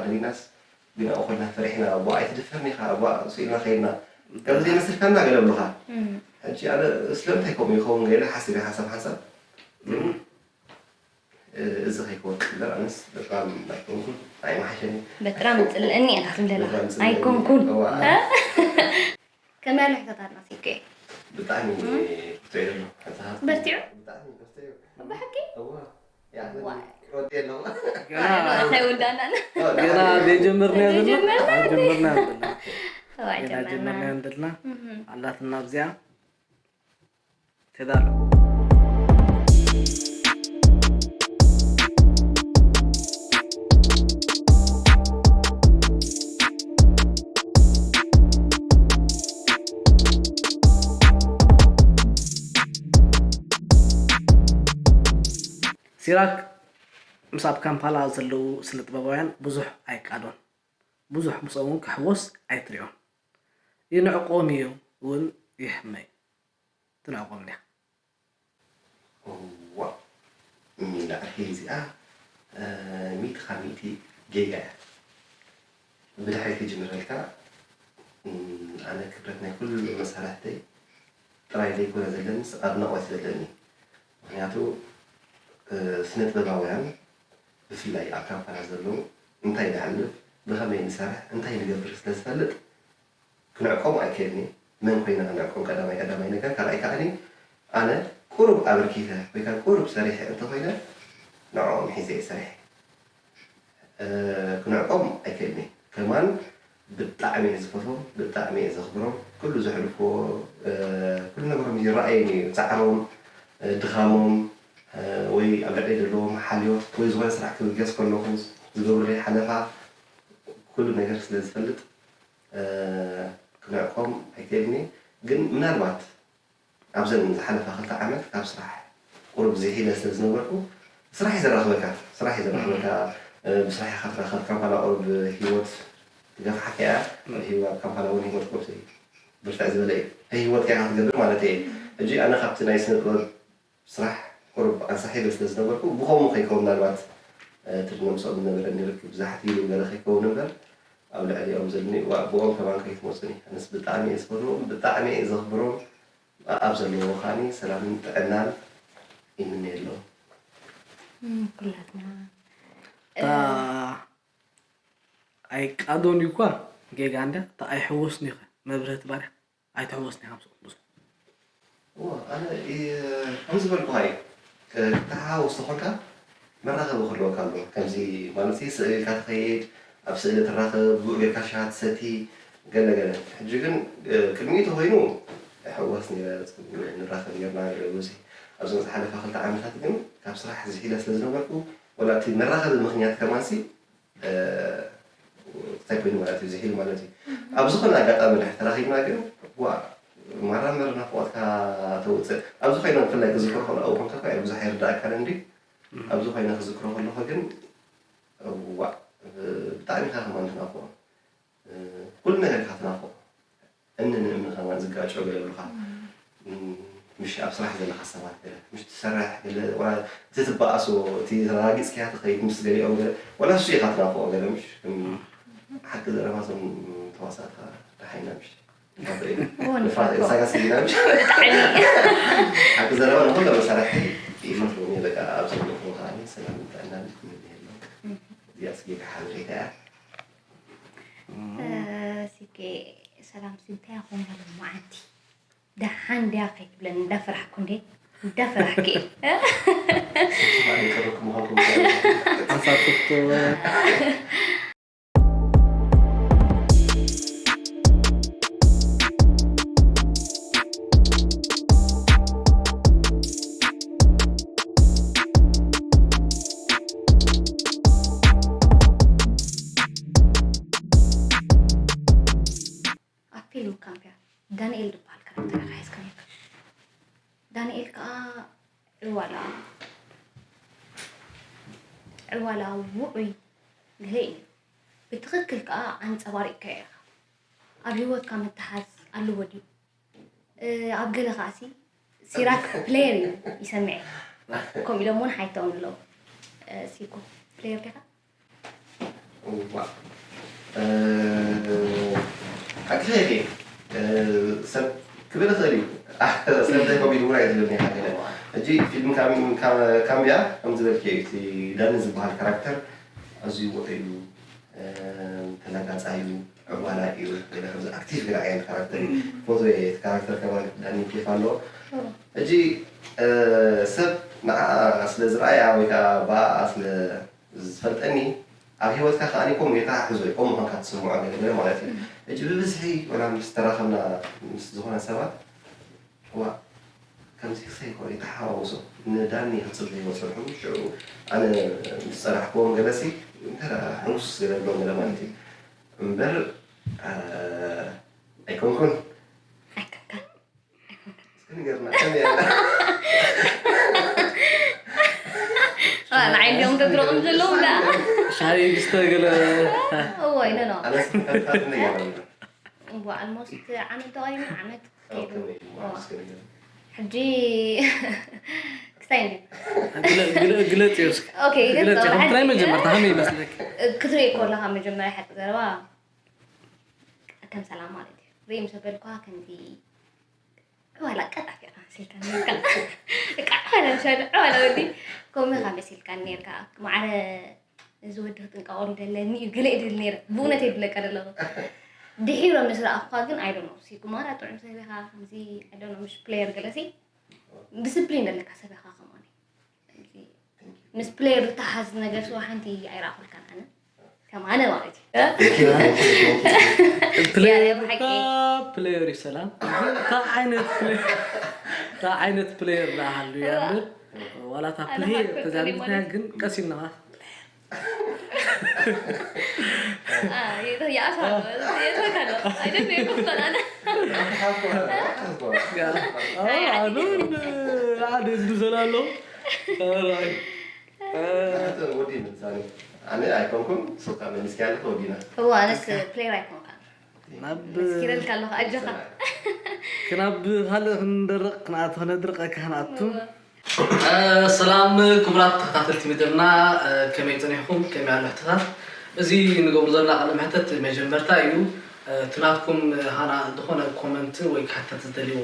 ደሊናስ ግን ኣብኡ ኮይና ፈሪሕና ኣቦ ኣይትድፈርኒ ኢኻ ኣቦ ስኢልና ከይድና ከምዚ ዘይመስልካና ገለ ብሉኻ። ሕጂ ኣነ ስለምንታይ ከምኡ ይኸውን ገለ ሓሲበ ሓንሳብ ሓንሳብ ግን እዚ ከይከወቅ እምበር ኣነስ በጣም ኣይኮንኩን ኣይመሓሸኒ። በጥራም ጽልእኒ ኢኻ ትብለላ። በጣም ጽልእኒ። ኣይኮንኩን። እዋ። ከመይ ኣሎ ሕቶታት ናሲብከ? ብጣዕሚ ብርቱዕ እዩ ዘሎ። ሓንሳብ በርቲዑ? ብጣዕሚ በርቲዑ። ብሓቂ? እዋ። ያህል ዋይ። ክወዲ ኣለዎ። ገና ኣይወዳናን። ገና ዘይጀመርናዮ ዘለና ዘይጀመርና። ኣይጀመርናዮ ዘለና ዋይ ገና ጀመርና። ጀመርናዮ ዘለና እህ። ኣላትና ኣብዚኣ ተዳሎ ሲራክ ምስ ኣብ ካምፓላ ዘለዉ ስነ ጥበባውያን ብዙሕ ኣይቃዶን ብዙሕ ምስኦም እውን ክሕወስ ኣይትሪኦን ይንዕቆም እዩ እውን ይሕመይ ትንዕቆም ድያ ዋ ሚላ እሄ እዚኣ ሚእቲ ካብ ሚእቲ ጌጋ እያ ብድሕሪት ክጅምረልካ ኣነ ክብረት ናይ ኩሉ መሳርሕተይ ጥራይ ዘይኮነ ዘለንስ ኣድናቖት ዘለኒ ምክንያቱ ስነ ጥበባውያን ብፍላይ ኣብ ካምፓላ ዘለዉ እንታይ ንሕልፍ ብኸመይ ንሰርሕ እንታይ ንገብር ስለ ዝፈልጥ ክንዕቆም ኣይክእልን እየ መን ኮይነ ክንዕቆም ቀዳማይ ቀዳማይ ነገር ካልኣይ ከዓኒ ኣነ ቁሩብ ኣበርኪተ ወይ ከዓ ቁሩብ ሰሪሐ እንተኮይነ ንዕኦም ሒዘ እየ ሰሪሐ ክንዕቆም ኣይክእልን እየ ከማን ብጣዕሚ እየ ዝፈትዎም ብጣዕሚ እየ ዘኽብሮም ኩሉ ዘሕልፍዎ ኩሉ ነገሮም ይረኣየኒ እዩ ፃዕሮም ድኻሞም ወይ ኣብ ልዕሊ ዘለዎም ሓልዮት ወይ ዝኾነ ስራሕ ክብገስ ከለኹ ዝገብሩለይ ሓለፋ ኩሉ ነገር ስለ ዝፈልጥ ክንዕቆም ኣይክእልን እየ ግን ምናልባት ኣብዘን ዝሓለፋ ክልተ ዓመት ካብ ስራሕ ቁሩብ ዝሒለ ስለ ዝነበርኩ ስራሕ እዩ ዘራኽበካ ስራሕ እዩ ዘራኽበካ ብስራሕ ኢኻ ትራኸብ ካብ ካላ ቁሩብ ህይወት ትገፍሓካ እያ ኣብ ህይወት ካብ ካላ እውን ህይወት ቁሩብ ብርትዕ ዝበለ እዩ ህይወት ከይካ ትገብር ማለት እየ ሕጂ ኣነ ካብቲ ናይ ስነ ጥበብ ስራሕ ቁሩብ ኣንሳሒበ ስለ ዝነበርኩ ብኸምኡ ከይከውን ምናልባት ትድነምሶም ዝነበረኒ ርክብ ዛሕቲ ኢሉ ገለ ከይከውን እምበር ኣብ ልዕሊኦም ዘለኒ ብኦም ከማን ከይትመፁኒ ኣነስ ብጣዕሚ እየ ዝፈትዎም ብጣዕሚ እየ ዘኽብሮም ኣብ ዘለዎም ከዓኒ ሰላምን ጥዕናን ይምነየሎም። ኩላትና እታ ኣይቃዶን እዩ እኳ ጌጋ እንዳ እታ ኣይሕወስን እዩ መብርህቲ ባርያ ኣይትሕወስን ኢኻ ምስኦም ብዙሕ እዋ ኣነ ከም ዝበልኩኻ እዩ ክትተሓዋወስ ተኾንካ መራኸቢ ክህልወካ ኣለዎ ከምዚ ማለት ስእሊ ኢልካ ትኸይድ ኣብ ስእሊ ትራኸብ ብኡ ጌርካ ሻሃ ትሰቲ ገለ ገለ ሕጂ ግን ቅድሚኡ ተኾይኑ ሕወስ ነይረ ንራኸብ ነርና ገለ ብዙ ኣብዞም ዝሓለፋ ክልተ ዓመታት ግን ካብ ስራሕ ዝሒለ ስለ ዝነበርኩ ወላ እቲ መራኸቢ ምኽንያት ከማንሲ እንታይ ኮይኑ ማለት እዩ ዝሒል ማለት እዩ ኣብ ዝኾነ ኣጋጣሚ ድሕር ተራኺብና ግን ዋ ማራ መር ናፍቆትካ ተውፅእ ኣብ ዝኾይነ ብፍላይ ክዝክሮ ከሎ ኣብኡ ኮንካ እኳ ብዙሕ ኣይርዳእካን እንዲ ኣብ ዝኾይነ ክዝክሮ ከለኹ ግን ዋ ብጣዕሚ ኢኻ ከማን ትናፍቆ ኩሉ ነገር ኢኻ ትናፍቆ እኒ ንእምኒ ከማን ዝጋጮ ገለ ብሉኻ ምሽ ኣብ ስራሕ ዘለኻ ሰባት ገለ ምሽ ትሰርሕ ገለ ዋላ እቲ ትበኣሶ እቲ ተረጋጊፅካያ ትኸይድ ምስ ገሊኦም ገለ ዋላ እሱ ኢኻ ትናፍቆ ገለ ምሽ ሓቂ ዘረባ እዞም ተዋሳእቲ ደሓይና ምሽ እዎ፣ ንፋቶ። ሳጋስ ዲና ምሽ ብጣዕሚ ሓቂ ዘረባ ንኩሎ መሳርሒ ይፈትዎም እየ። በቃ ኣብዚ ዘለኹ ከዓኒ ሰላም ጥዕና ምምነየሎም። እዚኣ ስጌጋ ሓበሬታ እያ። ሲኬ ሰላም ሲንታይ ኾን ያለው ማዓንቲ ደሓን ድያ ከይትብለኒ እንዳፈራሕኩ እንዴ እንዳፈራሕኩ እየ። ይቅርብኩም ምዃንኩም ኣንሳብ ሶፍቶ ኣብ ፊልም ካምፕያ ዳንኤል ዝበሃል ካራክተር ኢኻ ሒዝካ ነርካ። ዳንኤል ከዓ ዕዋላ ዕዋላ ውዑይ ገለ እዩ። ብትኽክል ከዓ ኣንፀባሪቕካዮ ኢኻ። ኣብ ህይወትካ ምትሓዝ ኣለዎ ድዩ? እ፣ ኣብ ገለ ከዓሲ ሲራክ ፕሌየር እዩ ይሰምዐ። ከምኡ ኢሎም እውን ሓይቶም ኣለዉ። እ፣ ሲኮ ፕሌየር ዲኻ? እዋ። እ፣ ሓቅኺ ኢኺ። እ፣ ሰብ ክብል ይኽእል እዩ። ሰብ ዘይከቢድ እውን ኣይትብልኒ ኢኻ ገለ። ሕጂ ፊልም ካም- ካም- ካምብያ ከም ዝበልክዮ እዩ። እቲ ዳኒ ዝበሃል ካራክተር ኣዝዩ ውዑይ እዩ። እ፣ ተላጋጻይ እዩ። ዕዋላ እዩ። ገለ ከምዚ ኣክቲቭ ገለ ዓይነት ካራክተር እዩ። ፎቶ እቲ ካራክተር ከማን ዳኒ ኬፍ ኣለዎ። ሕጂ እ፣ ሰብ ንዓ ስለ ዝረኣያ ወይ ከዓ ብኣኣ ስለ ዝፈልጠኒ ኣብ ሂወትካ ከኣ ከምኡ የተሓሕዞ እዩ ከምኡ ኮንካ ትስምዖ ገለ ገለ ማለት እዩ። ሕጂ ብብዝሒ ወላ ምስ ተራኸብና ምስ ዝኾነ ሰባት ዋ ከምዚ ክሰይ ኮ የተሓዋውሶ ንዳኒ ክጽበይዎ ጸንሑ ሽዑ ኣነ ምስ ጸናሕክዎም ገለሲ እንተ ሕጉስ ገለ ብሎም ገለ ማለት እዩ እምበር እ፣ ኣይኮንኩን ኣይከብካን እስኪ ንገርና ከመይ ኣላ ንዓይ እንዲኦም ደብረቕም ዘለዉ ዳ ሻሂ ድስተ ገለ እዎ ኢለ ነው ኣነስ ከልካት ንገርና እዎ ኣልሞስት ዓመት ተቐይሙ ዓመት ከይዱ እስኪ ንገርና ሕጂ ክሳይ እንዲ ግለ- ግለ- ግለጽ እዩ እስኪ ኦኬ ግለጽ እዩ ይገልጽ ትራይ መጀመርታ ከመይ ይመስለክ ክትርኢ ከለኻ መጀመርያ ሓቂ ዘረባ ከም ሰላም ማለት እዩ ርኢ ምስ በልኳ ከምዚ ዕዋላ ቀጣፊ ኢኻ መሲልካ ነርካ ዕዋላ ሻዱ ዕዋላ ወዲ ከምኡ ኢኻ መሲልካ ነርካ ማዕረ እዚ ወዲ ክጥንቀቐሉ ደለኒ እዩ ገለ ይብል ነይረ ብእውነት የብለካ ደለኹ ድሒሮ ምስ ረኣኹካ ግን ኣይዶ ነው ሲጉማራ ጥዑም ሰብ ኢኻ ከምዚ ኣይዶ ነው ምሽ ፕሌየር ገለሲ ዲስፕሊን ደለካ ሰብ ኢኻ ከማኒ ምስ ፕሌየር ዝተሓዝ ነገር ስዋ ሓንቲ ኣይረኣኹልካን ኣነ ከም ኣነ ማለት እዩ ፕሌየር ብሓቂ። ፕሌየር እዩ ሰላም እንታይ ዓይነት ፕሌየር እንታይ ዓይነት ፕሌየር ዳሃሉ ያምር ዋላታ ፕሌየር ተዛሚትና ግን ቀሲልና ኣነ ኣይኮንኩም ሶካ መሊስኪ ኣለኺ ወዲና እዋ ኣነስ ፕሌየር ኣይኮንካን ናብ መስኪረልካ ኣለኹ ኣጆኻ ክናብ ካልእ ክንደርቕ ክንኣቱ ክነድርቐካ ክንኣቱ ሰላም ክቡራት ተኸታተልቲ መደብና ከመይ ፀኒሕኩም ከመይ ኣሎ ሕቶታት እዚ ንገብሩ ዘለና ቃለ መሕተት መጀመርታ እዩ እቲ ናትኩም ሃና ዝኾነ ኮመንት ወይ ክሕተት ዝደልዎ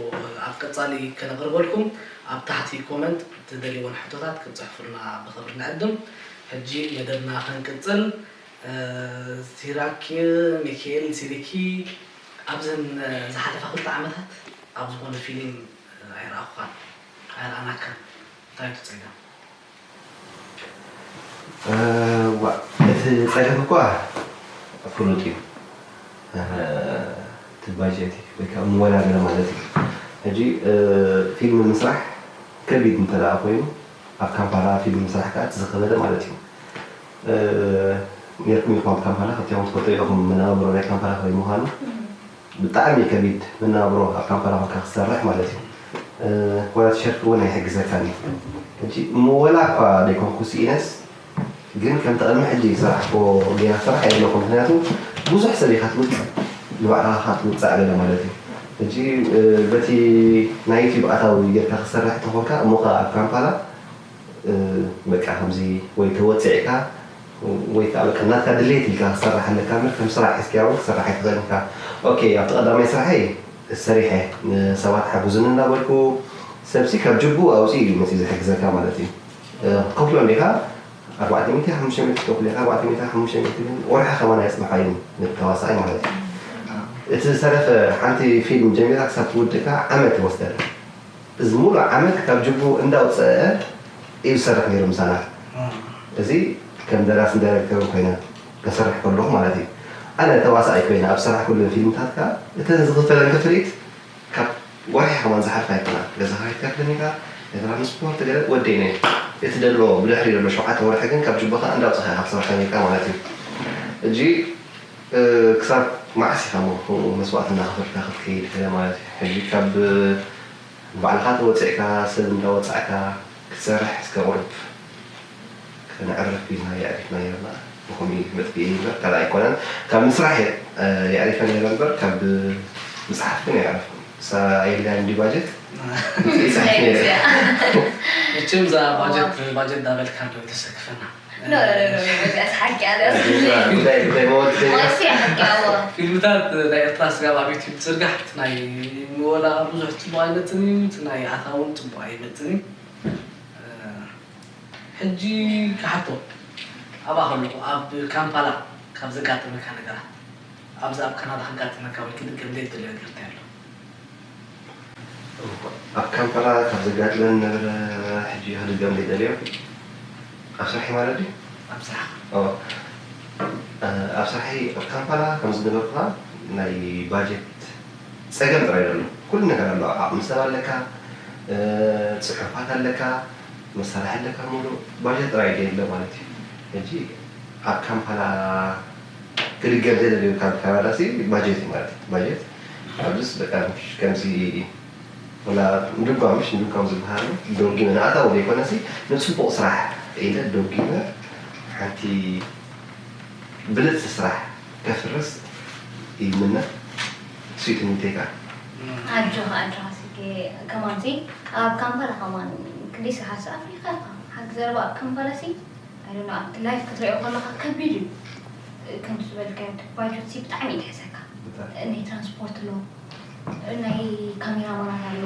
ኣብ ቀፃሊ ከነቕርበልኩም ኣብ ታሕቲ ኮመንት ዝደልዎን ሕቶታት ክትፅሕፉልና ብኽብሪ ንዕድም ሕጂ መደብና ክንቅፅል ሲራክ ሚካኤል ሲሪኪ ኣብዘን ዝሓለፋ ክልተ ዓመታት ኣብ ዝኾነ ፊልም ኣይረኣኹኻን ኣይረኣናካን እንታይ እዩ እቲ ፀገም ዋ እቲ ፀገም እኳ ፍሉጥ እዩ እቲ ባጀት እዩ ወይ ከዓ ምወዳደር ማለት እዩ ሕጂ ፊልም ምስራሕ ከቢድ እንተ ደኣ ኮይኑ ኣብ ካምፓላ ፊልም ምስራሕ ከዓ እቲ ዝኸበደ ማለት እዩ ኔርኩም ኢኹም ኣብ ካምፓላ ከምቲ ኢኹም ትፈልጡ ኢኹም መነባብሮ ናይ ካምፓላ ከመይ ምዃኑ ብጣዕሚ ከቢድ መነባብሮ ኣብ ካምፓላ ኮንካ ክትሰርሕ ማለት እዩ ዋላ ቲሸርት እውን ኣይሕግዘካን እዩ ሕጂ እሞ ወላ እኳ ደይኮንኩ ስኢነስ ግን ከምቲ ቅድሚ ሕጂ ዝሰራሕክዎ ጌና ክትሰርሕ ኣየድለኹን ምክንያቱ ብዙሕ ሰብ ኢኻ ትውፅእ ንባዕልኻ ትውፅእ ኣገለ ማለት እዩ ሕጂ በቲ ናይ ዩቲብ ኣታዊ ጌርካ ክትሰርሕ እንተኾንካ እሞ ከዓ ኣብ ካምፓላ በቃ ከምዚ ወይ ተወፂዕካ ወይ ከዓ በቃ ናትካ ድሌት ኢልካ ክሰራሕ ኣለካ እምበር ከም ስራሕ ሒዝካዮ እውን ክሰራሕ ኣይትኽእልን ኢኻ። ኦኬ፣ ኣብቲ ቀዳማይ ስራሐይ ሰሪሐ ንሰባት ሓጉዝኒ እንዳበልኩ ሰብሲ ካብ ጅቡ ኣውፅኡ እዩ መፅዩ ዝሕግዘካ ማለት እዩ። እ፣ ክትከፍሎ እንዲኻ ኣርባዕተ ሚእቲ ሓሙሽተ ሚእቲ ክትከፍሎ ኢኻ፣ ኣርባዕተ ሚእቲ ሓሙሽተ ሚእቲ ግን ወርሒ ከማን ኣየፅንሖ እዩ ነቲ ተዋሳኣይ ማለት እዩ። እቲ ዝተረፈ ሓንቲ ፊልም ጀሚራ ክሳብ ትውድእ ከዓ ዓመት ይወስደላ። እዚ ሙሉእ ዓመት ካብ ጅቡ እንዳውፀአ እዩ ዝሰርሕ ነይሩ ምሳና። እዚ ከም ደራስን ዳይሬክተርን ኮይነ ከሰርሕ ከለኹ ማለት እዩ። ኣነ ተዋሳኣይ ኮይነ ኣብ ዝሰራሕኩለን ፊልምታት ከዓ እተን ዝኽፈለን ክፍሊት ካብ ወርሒ ከማን ዝሓልፋ ኣይኮና። ገዛ ክራይ ትከፍለኒ ኢኻ፣ ናይ ትራንስፖርት ገለ ወደይ ነይ። እቲ ደሎ ብድሕሪ ደሎ ሸውዓተ ወርሒ ግን ካብ ጅቡኻ እንዳውፅኻ ኢኻ ትሰርሖ ነይርካ ማለት እዩ። ሕጂ እ፣ ክሳብ መዓስ ኢኻ እሞ ከምኡ መስዋእቲ እንዳኸፈልካ ክትከይድ ገለ ማለት እዩ። ሕጂ ካብ ባዕልኻ ተወፂዕካ ሰብ እንዳወፃዕካ ክትሰርሕ እስከ ቁሩብ ከነዕርፍ ኢልና የዕሪፍና ነይርና። ብኸምኡ መጥፍኢ እምበር ካልእ ኣይኮነን። ካብ ምስራሕ እየ፣ እ፣ የዕሪፈ ነይረ እምበር ካብ ምፅሓፍ ግን ኣይዕረፍኩን። እሳ የድልያን ድዩ ባጀት? ይፅሕፍ ነይረ። መቸም እዛ ባጀት ባጀት እንዳበልካ ዶ ተሰክፈና? ኖ ኖ ኖ ኖ በዚኣ ሓቂ ኣለ ጉዳይ ጉዳይ መወልቲ ወሲ ሓቂ ኣዎ ፊልምታት ናይ ኤርትራ ስጋብ ኣብ ዩቲዩብ ትዝርጋሕ እቲ ናይ ወላ ብዙሕ ፅቡቅ ኣይመፅን እዩ፣ እቲ ናይ ኣታ እውን ፅቡቅ ኣይመፅን እዩ። ሕጂ ክሓቶ ኣብኣ ከለኹ ኣብ ካምፓላ ካብ ዘጋጠመካ ነገራት ኣብዚ ኣብ ካናዳ ከጋጥመካ ወይ ክድገም ዘይትደልዮ ነገር እንታይ ኣሎ? ኣብ ካምፓላ ካብ ዘጋጥመኒ ነበረ ሕጂ ክድገም ዘይደልዮ ኣብ ስራሒ ማለት ድዩ? ኣብ ስራሕ ኦ፣ ኣብ ስራሒ ኣብ ካምፓላ ከም ዝነበርኩ ናይ ባጀት ፀገም ጥራይ ዘሎ ኩሉ ነገር ኣሎ። ዓቕሚ ሰብ ኣለካ፣ ፅሑፋት ኣለካ፣ መሳርሒ ኣለካ፣ ሙሉእ ባጀት ጥራይ የለ ማለት እዩ። ሕጂ ኣብ ካምፓላ ክድገም ዘይደልዮ ካብ ካናዳ ሲ ባጀት እዩ ማለት እዩ። ባጀት ኣብዚስ በቃ ከምዚ ወላ ንድጓም ምሽ ንድጓም ዝበሃል ደጊመ ንኣታዊ ዘይኮነሲ ንፅቡቕ ስራሕ ኢለ ደጊመ ሓንቲ ብልፅቲ ስራሕ ከፍርስ ይምነ። እሱ እዩ ትምኒተይ ከዓ። ኣጆኻ ኣጆኻ ስኬ ከማን ሲ ኣብ ካምፓላ ከማን ክንደይ ስራሕ ሰኣፍ ኢኻ ኢኻ ሓንቲ ዘረባ ኣብ ካምፓላ ሲ ኣይዶነ ኣብቲ ላይፍ ክትሪኦ ከለኻ ከቢድ እዩ ከምቲ ዝበልካዮ ባጀት ሲ ብጣዕሚ እዩ ትሕሰካ ናይ ትራንስፖርት ኣሎ ናይ ካሜራማናት ኣሎ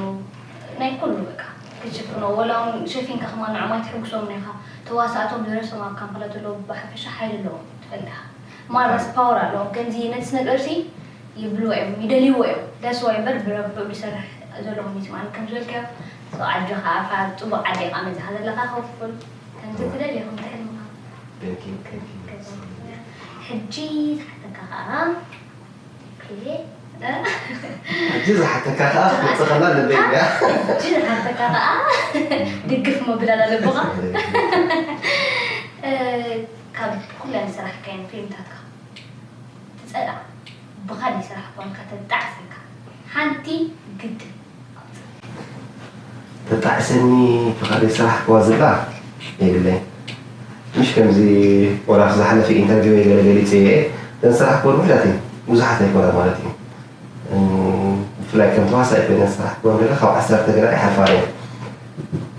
ናይ ኩሉ በቃ ክትሽፍኖ ወላ እውን ሸፊንካ ከማን ንዕማይ ትሕጉሶም ኢኻ ተዋሳእቶም ደረሶም ኣብ ካምፓላ ዘለዉ ብሓፈሻ ሓይሊ ኣለዎም ትፈልጣ ማራስ ፓወር ኣለዎም ከምዚ ነቲ ነገር ሲ ይብልዎ እዮም ይደልይዎ እዮም that's why እምበር ብረብሑ ዝሰርሕ ዘለኹም ይስማዕኒ ከም ዝበልካዮ so ኣጆኻ ኣፋ ፅቡቅ ዓዲ ኢኻ መፂኻ ዘለኻ ከውፍል ከምቲ ትደሊ ኢኹም ትሕልምኻ Thank you, thank you. ሕጂ ዝሓተካ ከዓ ኦኬ ሕጂ ዝሓተካ ከዓ ክትመፅእ ከላ ልበይ እያ። ሕጂ ዝሓተካ ከዓ ድግፍ መብል ኣለብኻ ካብ ኩለን ዝሰራሕካየን ፊልምታትካ ትፀልኣ ብኻሊእ ስራሕ ኮንካ ተጣዕሰካ ሓንቲ ግድን ኣውፅእ ተጣዕሰኒ ብኻሊእ ስራሕ ክዋ ዝብላ የብለይ ምሽ ከምዚ ወላ ዝሓለፈ ኢንተርቪው ገለ ገሊፀ እየ እተን ስራሕ ክወን ውሕዳት እየ ብዙሓት ኣይኮና ማለት እዩ ብፍላይ ከም ተዋሳኢ ኮይነ ዝሰራሕክወን ገለ ካብ ዓሰርተ ገለ ኣይሓልፋን እየን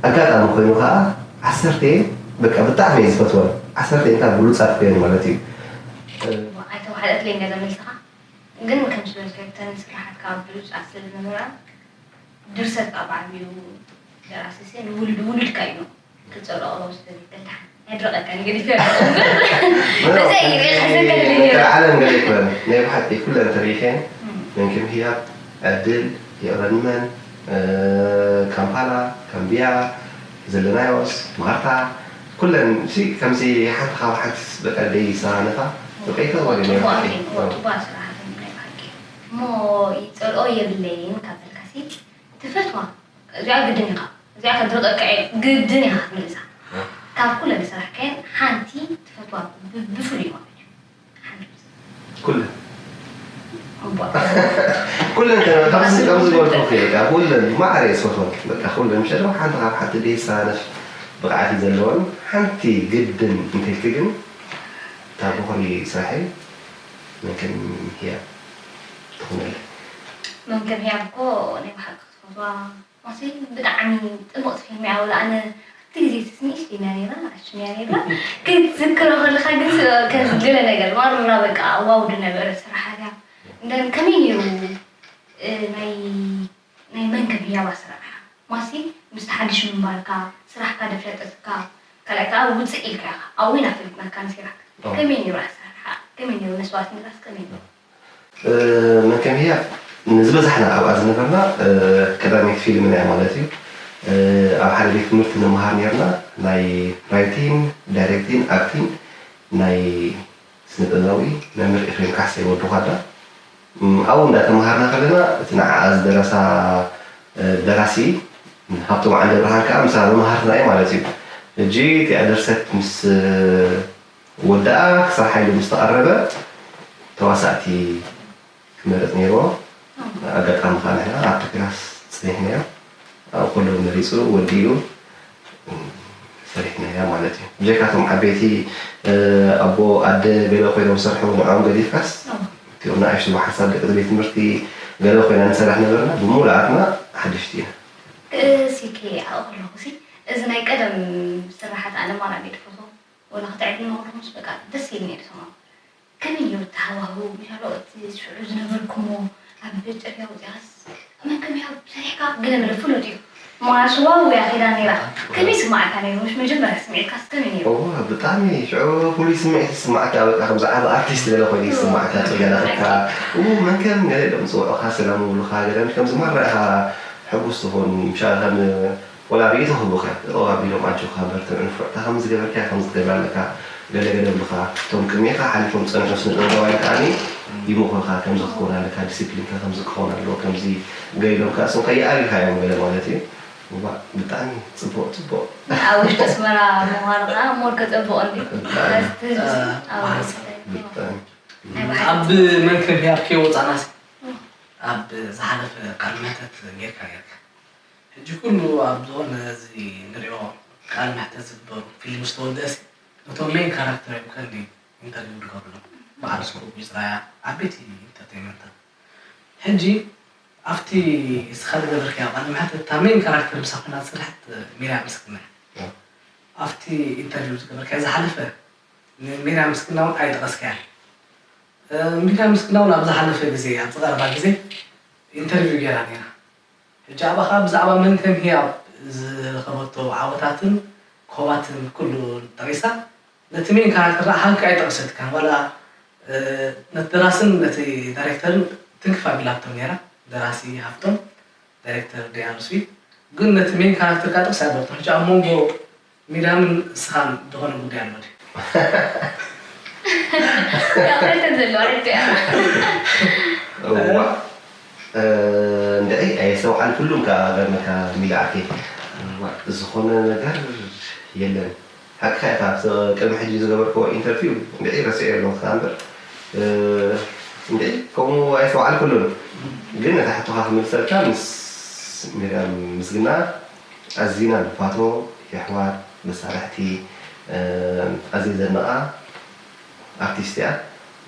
ኣጋጣሚ ኮይኑ ከዓ ዓሰርተ በቃ ብጣዕሚ እየ ዝፈትወን ዓሰርተ እየን ከዓ ብሉፃት ኮይን ማለት እዩ ኣይተዋሓደትለይ ገዛ መልስኻ ግን ከም ዝበልካዮ እተን ስራሓትካ ብሉፃት ስለ ዝነበራ ድርሰት ከዓ ብዓብዩ ደራሲ ሲ ንውሉድ ውሉድካ እዩ ክፀልኦ ስለ ዘይክእል ደሓን ኣድረቐካ ንገዲፈ እዛ እዩ ሪኢኻ ዘንገለለይ ነይሩ ዓለም ገለ ይኮነ ናይ ብሓቂ ኩለን ተሪኢኸን መንክም ህያብ ዕድል ይቕረንመን ካምፓላ ካምቢያ ዘለናዮስ ማርታ ኩለን ሲ ከምዚ ሓንቲ ካብ ሓንቲ በቃ ደይሳ ነታ በቃ ይፈትዋ ግን ናይ ብሓቂ ፅቡቅ ስራሓት ናይ ብሓቂ እሞ ይፀልኦ የብለይን ካብ በልካሲ ትፈትዋ እዚኣ ግድን ኢኻ እዚኣ ከድርቀካ እየ ግድን ኢኻ ክትምልሳ ካብ ኩለን ዝሰራሕካየን ሓንቲ ትፈትዋ ብ- ብፍሉይ ማለት እዩ ሓንቲ ኩለን እቧ ኩለን ከ- ካብዚ ከም ዝበልኩ ከይዳ ኩለን ማዕረ እየ ዝፈትወን በቃ ኩለን ምሸለዋ ሓንቲ ካብ ሓንቲ ደይሳ ነፍ ብቕዓት እዩ ዘለወን ሓንቲ ግድን እንተልኪ ግን እታ ብኹሪ ስራሐይ መከን ህያ ትኹነለይ መምከም ህያብ እኮ ናይ ብሓቂ ክትፈትዋ ማሲ ብጣዕሚ ፅብቕቲ ፊልም እያ ወላ ኣነ እቲ ግዜ ንእሽተይ ኢና ነይርና፣ ንእሽተይ ኢና ነይርና። ክትዝክሮ ከለኻ ግን ስ-፣ ከም ገለ ነገር ማራ በቃ ዋው ዝነበረ ስራሕ እያ። እንደን ከመይ ነይሩ፣ እ፣ ናይ፣ ናይ መንከም ህያብ ኣሰራርሓ? ማሲ ምስቲ ሓድሽ ምንባርካ፣ ስራሕካ ደፍለጠትካ፣ ካልኣይ ከኣ ውጽእ ኢልካ ኢኻ። ኣብኡ ኢና ፈሊጥናካ ነሲራክ። ኣዎ። ከመይ ነይሩ ኣሰራርሓ? ከመይ ነይሩ መስዋእትነታስ ከመይ ነይሩ? እ፣ መንከም ህያብ ንዝበዛሕና ኣብኣ ዝነበርና፣ እ፣ ቀዳመይቲ ፊልምና እያ ማለት እዩ። እ፣ ኣብ ሓደ ቤት ትምህርቲ ንመሃር ነይርና፣ ናይ ራይቲን፣ ዳይሬክቲን፣ ኣክቲን፣ ናይ ስነ ጥበባዊ መምህር ኤፍሬም ካሕሳይ ወዲ ኳዳ። እም፣ ኣብኡ እንዳተመሃርና ከለና እቲ ንዓኣ ዝደረሳ፣ እ፣ ደራሲ ሃብቶም ዓንደብርሃን ከኣ ምሳና መማህርትና እዩ ማለት እዩ። ሕጂ እቲኣ ድርሰት ምስ፣ እ፣ ወድኣ ክሳብ ሓይሉ ምስ ተቐረበ ተዋሳእቲ ክመርጽ ነይርዎ። ኣጋጣሚ ከኣ ንሕና ኣብቲ ክላስ ጸኒሕናዮ። ኣብ ኩሉ መሪጹ ወዲኡ ሰሪሕናያ ማለት እዩ። ብጀካቶም ዓበይቲ፣ እ፣ ኣቦ ኣደ ገለ ኮይኖም ዝሰርሑ ንዕኦም ገዲፍካስ፣ ኣዎ። እቲኦም ንኣሽቱ ብሓንሳብ ደቂ ቤት ትምህርቲ ገለ ኮይና ንሰርሕ ነበርና፣ ብምሉኣትና ሓደሽቲ ኢና። እ፣ ሲኬ ኣብኡ ከለኹ ሲ፣ እዚ ናይ ቀደም ስራሓት ኣነ ማራ ድየ ዝፈትዎ። ወላ ክትዕድልዎ ከለኹምስ በቃ ደስ ኢልኒ እየ ዝሰምዖ። ከመይ እዩ እቲ ሃዋህው? ምሻሎ እቲ ሽዑ ዝነበርኩሞ ኣብ ጨርያ ወፂኣስ መን ከመይ ኣብ ሰሪሕካ ገለ መለ ፍሉጥ እዩ። ማሽ ዋው እያ ኺዳ ነይራ። ከመይ ይስማዓካ ነይሩ? ምሽ መጀመርያ ስምዒትካስ ከመይ ነይሩ? እዋ፣ ብጣዕሚ ሽዑ ፍሉይ ስምዒት ይስማዓካ። በቃ ከምዚ ዓቢ ኣርቲስት ገለ ኮይኑ ይስማዓካ። ጽገለኽካ፣ እው፣ መን ከም ገለ ኢሎም ዝጽውዑኻ፣ ሰላም ይብሉኻ፣ ገለ ከምዚ ማራ ኢኻ ሕጉስ ትኾን። ምሻ ከም ወላ ርእይቶ ክህቡኻ፣ ኦ፣ ኣቢሎም ኣጆኻ፣ በርትዕ፣ ንፉዕ፣ እታ ከምዚ ገበርካያ፣ ከምዚ ክትገብር ኣለካ፣ ገለ ገለ ይብሉኻ። እቶም ቅድሜኻ ሓሊፎም ዝጸንሑ ስነ ጥበባውያን ከኣኒ ይምኽሩኻ፣ ከምዚ ክትከውን ኣለካ፣ ዲሲፕሊንካ ከምዚ ክኸውን ኣለዎ፣ ከምዚ ገለ ኢሎም ከኣ እሶም ከይኣልዩኻ እዮም ገለ ማለት እዩ። እዋእ፣ ብጣዕሚ ጽቡቕ፣ ጽቡቕ። ኣብ ውሽጢ ኣስመራ ምዃኑ ከኣ ሞር ከጸብቖ እንድዩ። ብጣዕሚ። ነቲ ህዝቢ ኣብ ውሽጢ ብጣዕሚ። ናይ ብሓቂ ኣብ ጽቡቕ። መንከብ ህያብ ከይወጻእናሲ፣ ኣብ ዝሓለፈ ቃለ መሕተት ጌርካ ኔርካ። ሕጂ ኩሉ ኣብ ዝኾነ እዚ ንሪኦ ቃለ መሕተት ዝግበሩ ፊልም ዝተወደእሲ፣ ነቶም ሜን ካራክተር እዮም ቀንዲ ኢንተርቪው ዝገብሩሎም። በዓል ስኮፕ ይጽራያ፣ ዓበይቲ ኢንተርቴይመንታት። ሕጂ ኣብቲ እስኻ ዝገበርካዮ ቃለ መሕተት፣ እታ ሜን ካራክተር ምሳኻ ኮይና ዝሰርሐት ሚርያም ምስክና እያ። እዎ። ኣብቲ ኢንተርቪው ዝገበርካዮ ዝሓለፈ፣ ንሚርያም ምስክና እውን ኣይጠቐስካያን። እ፣ ሚርያም ምስክና እውን ኣብ ዝሓለፈ ግዜ፣ ኣብ ዝቐረባ ግዜ ኢንተርቪው ገይራ ነይራ። ሕጂ ኣብኣ ኸኣ ብዛዕባ መንከም ህያብ ዝረኸበቶ ዓወታትን ኮባትን ኩሉ ጠቒሳ፣ ነቲ ሜን ካራክተር ደኣ ሃልኪ ኣይጠቐሰትካን። ዋላ፣ እ፣ ነቲ ደራስን ነቲ ዳይሬክተርን ትንክፍ ኣቢላቶም ነይራ። ደራሲ ሃብቶም፣ ዳይሬክተር ዲያር ስዊት። ግን ነቲ ሜን ካራክተር ከኣ ጥቕሲ ኣይገበረቶን። ሕጂ ኣብ መንጎ ሚርያምን ንስኻን ዝኾነ ጉዳይ ኣሎ ድዩ? ያው፣ ክልተ ዘለዋ ሕቶ እያ። እዋ፣ እ፣ እንድዒ፣ ኣየስተውዓልኩሉን ከኣ ገርመካ ሚልኣከይ። እዋ፣ ዝኾነ ነገር የለን። ሓቅኻ ኢኻ፣ ኣብ ቅድሚ ሕጂ ዝገበርክዎ ኢንተርቪው እንድዒ ረሲዐ ኣለኹ እምበር፣ እ፣ እንድዒ፣ ከምኡ ኣየስተውዓልኩሉን። ግን ነታ ሕቶኻ ክምልሰልካ፣ ምስ ሚርያም ምስግና ኣዚና ንፋቶ፣ የሕዋት፣ መሳርሕቲ፣ እ፣ ኣዝየ ዘድንቓ ኣርቲስት እያ።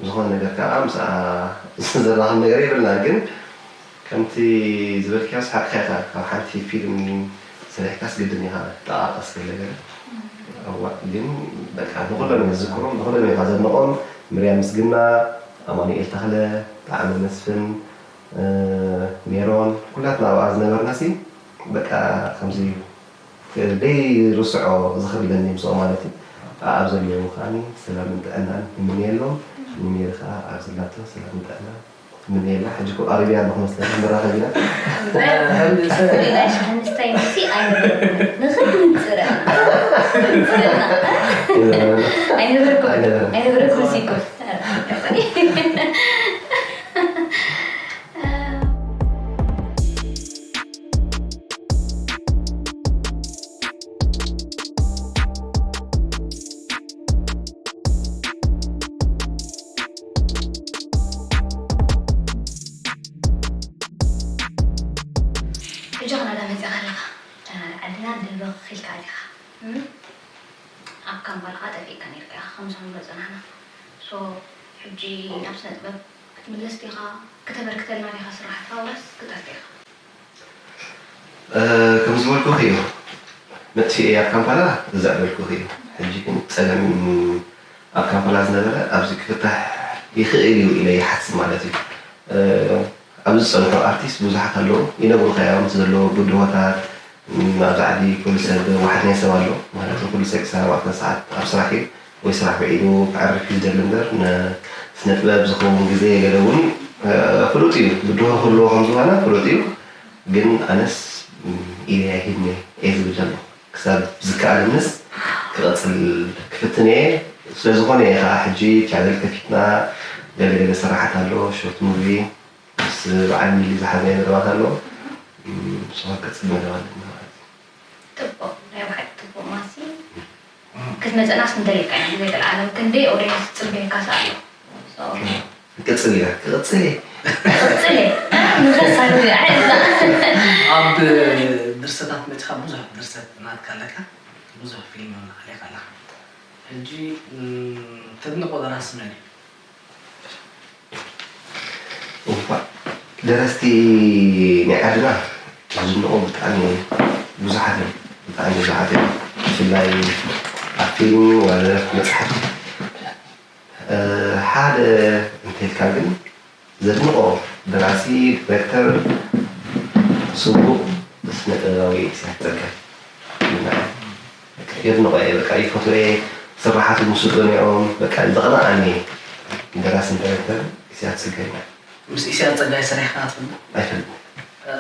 ዝኾነ ነገር ከኣ ምስኣ ዘራኽብ ነገር የብልናን፣ ግን ከምቲ ዝበልክያስ ሓቅኻ ኢኻ። ካብ ሓንቲ ፊልም ሰሪሕካስ ግድን ኢኻ ተቓቐስ ገለ ገለ። እዋ፣ ግን በቃ ንኹሎም እየ ዝዝክሮም፣ ንኹሎም እየ ዘድንቖም። ምርያ ምስግና፣ ኣማኑኤል ተኽለ፣ ጣዕመ መስፍን፣ እ፣ ሜሮን፣ ኩላትና ኣብኣ ዝነበርናሲ በቃ ከምዚ ደይርስዖ ዝኽሪ ኣለኒ ምስኦም ማለት እዩ። ኣብ ዘለዉ ከኣኒ ሰላምን ጥዕናን ይምነየሎም። ንሜሪ ከኣ ኣብ ዘላቶ ሰላምን ጥዕናን ይምነየላ። ሕጂ እኮ ቀሪበያ ኣለኹ መስለኒ፣ ንራኸብ ኢና። እምበር፣ ፍሉይ ናይ ሽሓ ምስታይ ምሲ ኣይነበርኩን። ንኽንጽረ። ኣይነበርኩን። ኣይነበርኩን። ኣይነበርኩን ሲኮ። ሕጂ ካናዳ መጺኻ ኣለኻ። ዓድና ድብኽ ኢልካ ኣቲኻ። እም? ኣብ ካምፓላ ኸኣ ጠፊእካ ኔርካ ኢኻ፣ ከም ዝኸምሮ ጸናሕና። ሶ፣ ሕጂ ናብ ስነ ጥበብ ክትምለስ ዲኻ? ክተበርክተልና ዲኻ ስራሕትኻ ወላስ ክጠፍእ ኢኻ? እ፣ ከም ዝበልኩኺ እዩ። መጥፍኤ ኣብ ካምፓላ ዘዕበልኩኺ እዩ። ሕጂ ግን ጸገም ኣብ ካምፓላ ዝነበረ ኣብዚ ክፍታሕ ይኽእል እዩ ኢለ ይሓስብ ማለት እዩ። እ፣ ኣብዚ ዝጸንሑ ኣርቲስት ብዙሓት ኣለዉ፣ ይነግሩኻ እዮም እቲ ዘለዎ ብድሆታት፣ ም፣ ኣብዚ ዓዲ ኩሉ ሰብ ዋሕድ ናይ ሰብ ኣሎ ማለት እዩ። ኩሉ ሰብ ክሳብ ኣርባዕተ ሰዓት ኣብ ስራሕ እዩ ወይ ስራሕ ውዒሉ ክዕርፍ እዩ ዝደሊ እምበር ንስነ ጥበብ ዝኸውን ግዜ ገለ እውን፣ እ፣ ፍሉጥ እዩ። ብድሆ ክህልዎ ከም ዝኾነ ፍሉጥ እዩ። ግን ኣነስ፣ ም፣ ኢለይ ኣይሂብን እየ ዝብል ዘለኹ። ክሳብ ዝከኣለንስ ክቐጽል ክፍትን እየ። ስለ ዝኾነ እየ ከኣ ሕጂ ቻነል ከፊትና ገለ ገለ ስራሓት ኣሎ፣ ሾርት ሙቪ ምስ በዓል ሚሊ ዝሓዝናዮ መደባት ኣሎ። ም፣ ንሱ ክቐጽል መደብ ኣለና ማለት እዩ። ጽቡቕ፣ ናይ ብሓቂ ጽቡቕ ማሲ። ክትመጽእናስ ንደልየካ ኢና፣ ብዘይ ቀልዓለም ክንደይ ኦድየንስ ዝጽበየካ ኣሎ። So፣ ክቕጽል ኢና፣ ክቕጽል እየ። ክቕጽል እየ። ንኸሳብ እያ። ኣብ ድርሰታት መጺኻ ብዙሕ ድርሰት ናትካ ኣለካ፣ ብዙሕ ፊልም እውን ኣዕሊኻ ኣለኻ። ሕጂ፣ እም፣ ተድንቖ ደራሲ መን እዩ? እዋእ፣ ደረስቲ ናይ ዓድና ዝድነቑ ብጣዕሚ ብዙሓት እዮም። ብጣዕሚ ብዙሓት እዮም። ብፍላይ ኣብ ፊልም፣ ዋላ መፅሓፍ፣ እ፣ ሓደ እንተልካ ግን ዘድንቖ ደራሲ፣ ዲሬክተር፣ ስቡቕ ስነ ጥበባዊ ኢሳያስ ጸጋይ ይበሃል። የድንቖ እየ፣ በቃ ይፈትዎ እየ። ስርሓቱ ምስ ዝቐንዮም በቃ ዘቕንኣኒ ደራስን ዳይሬክተርን ኢሳያስ ጸጋይ እዩ። ምስ ኢሳያስ ጸጋይ ሰሪሕካ ትፈልጥ? ኣይፈልጥን። እ፣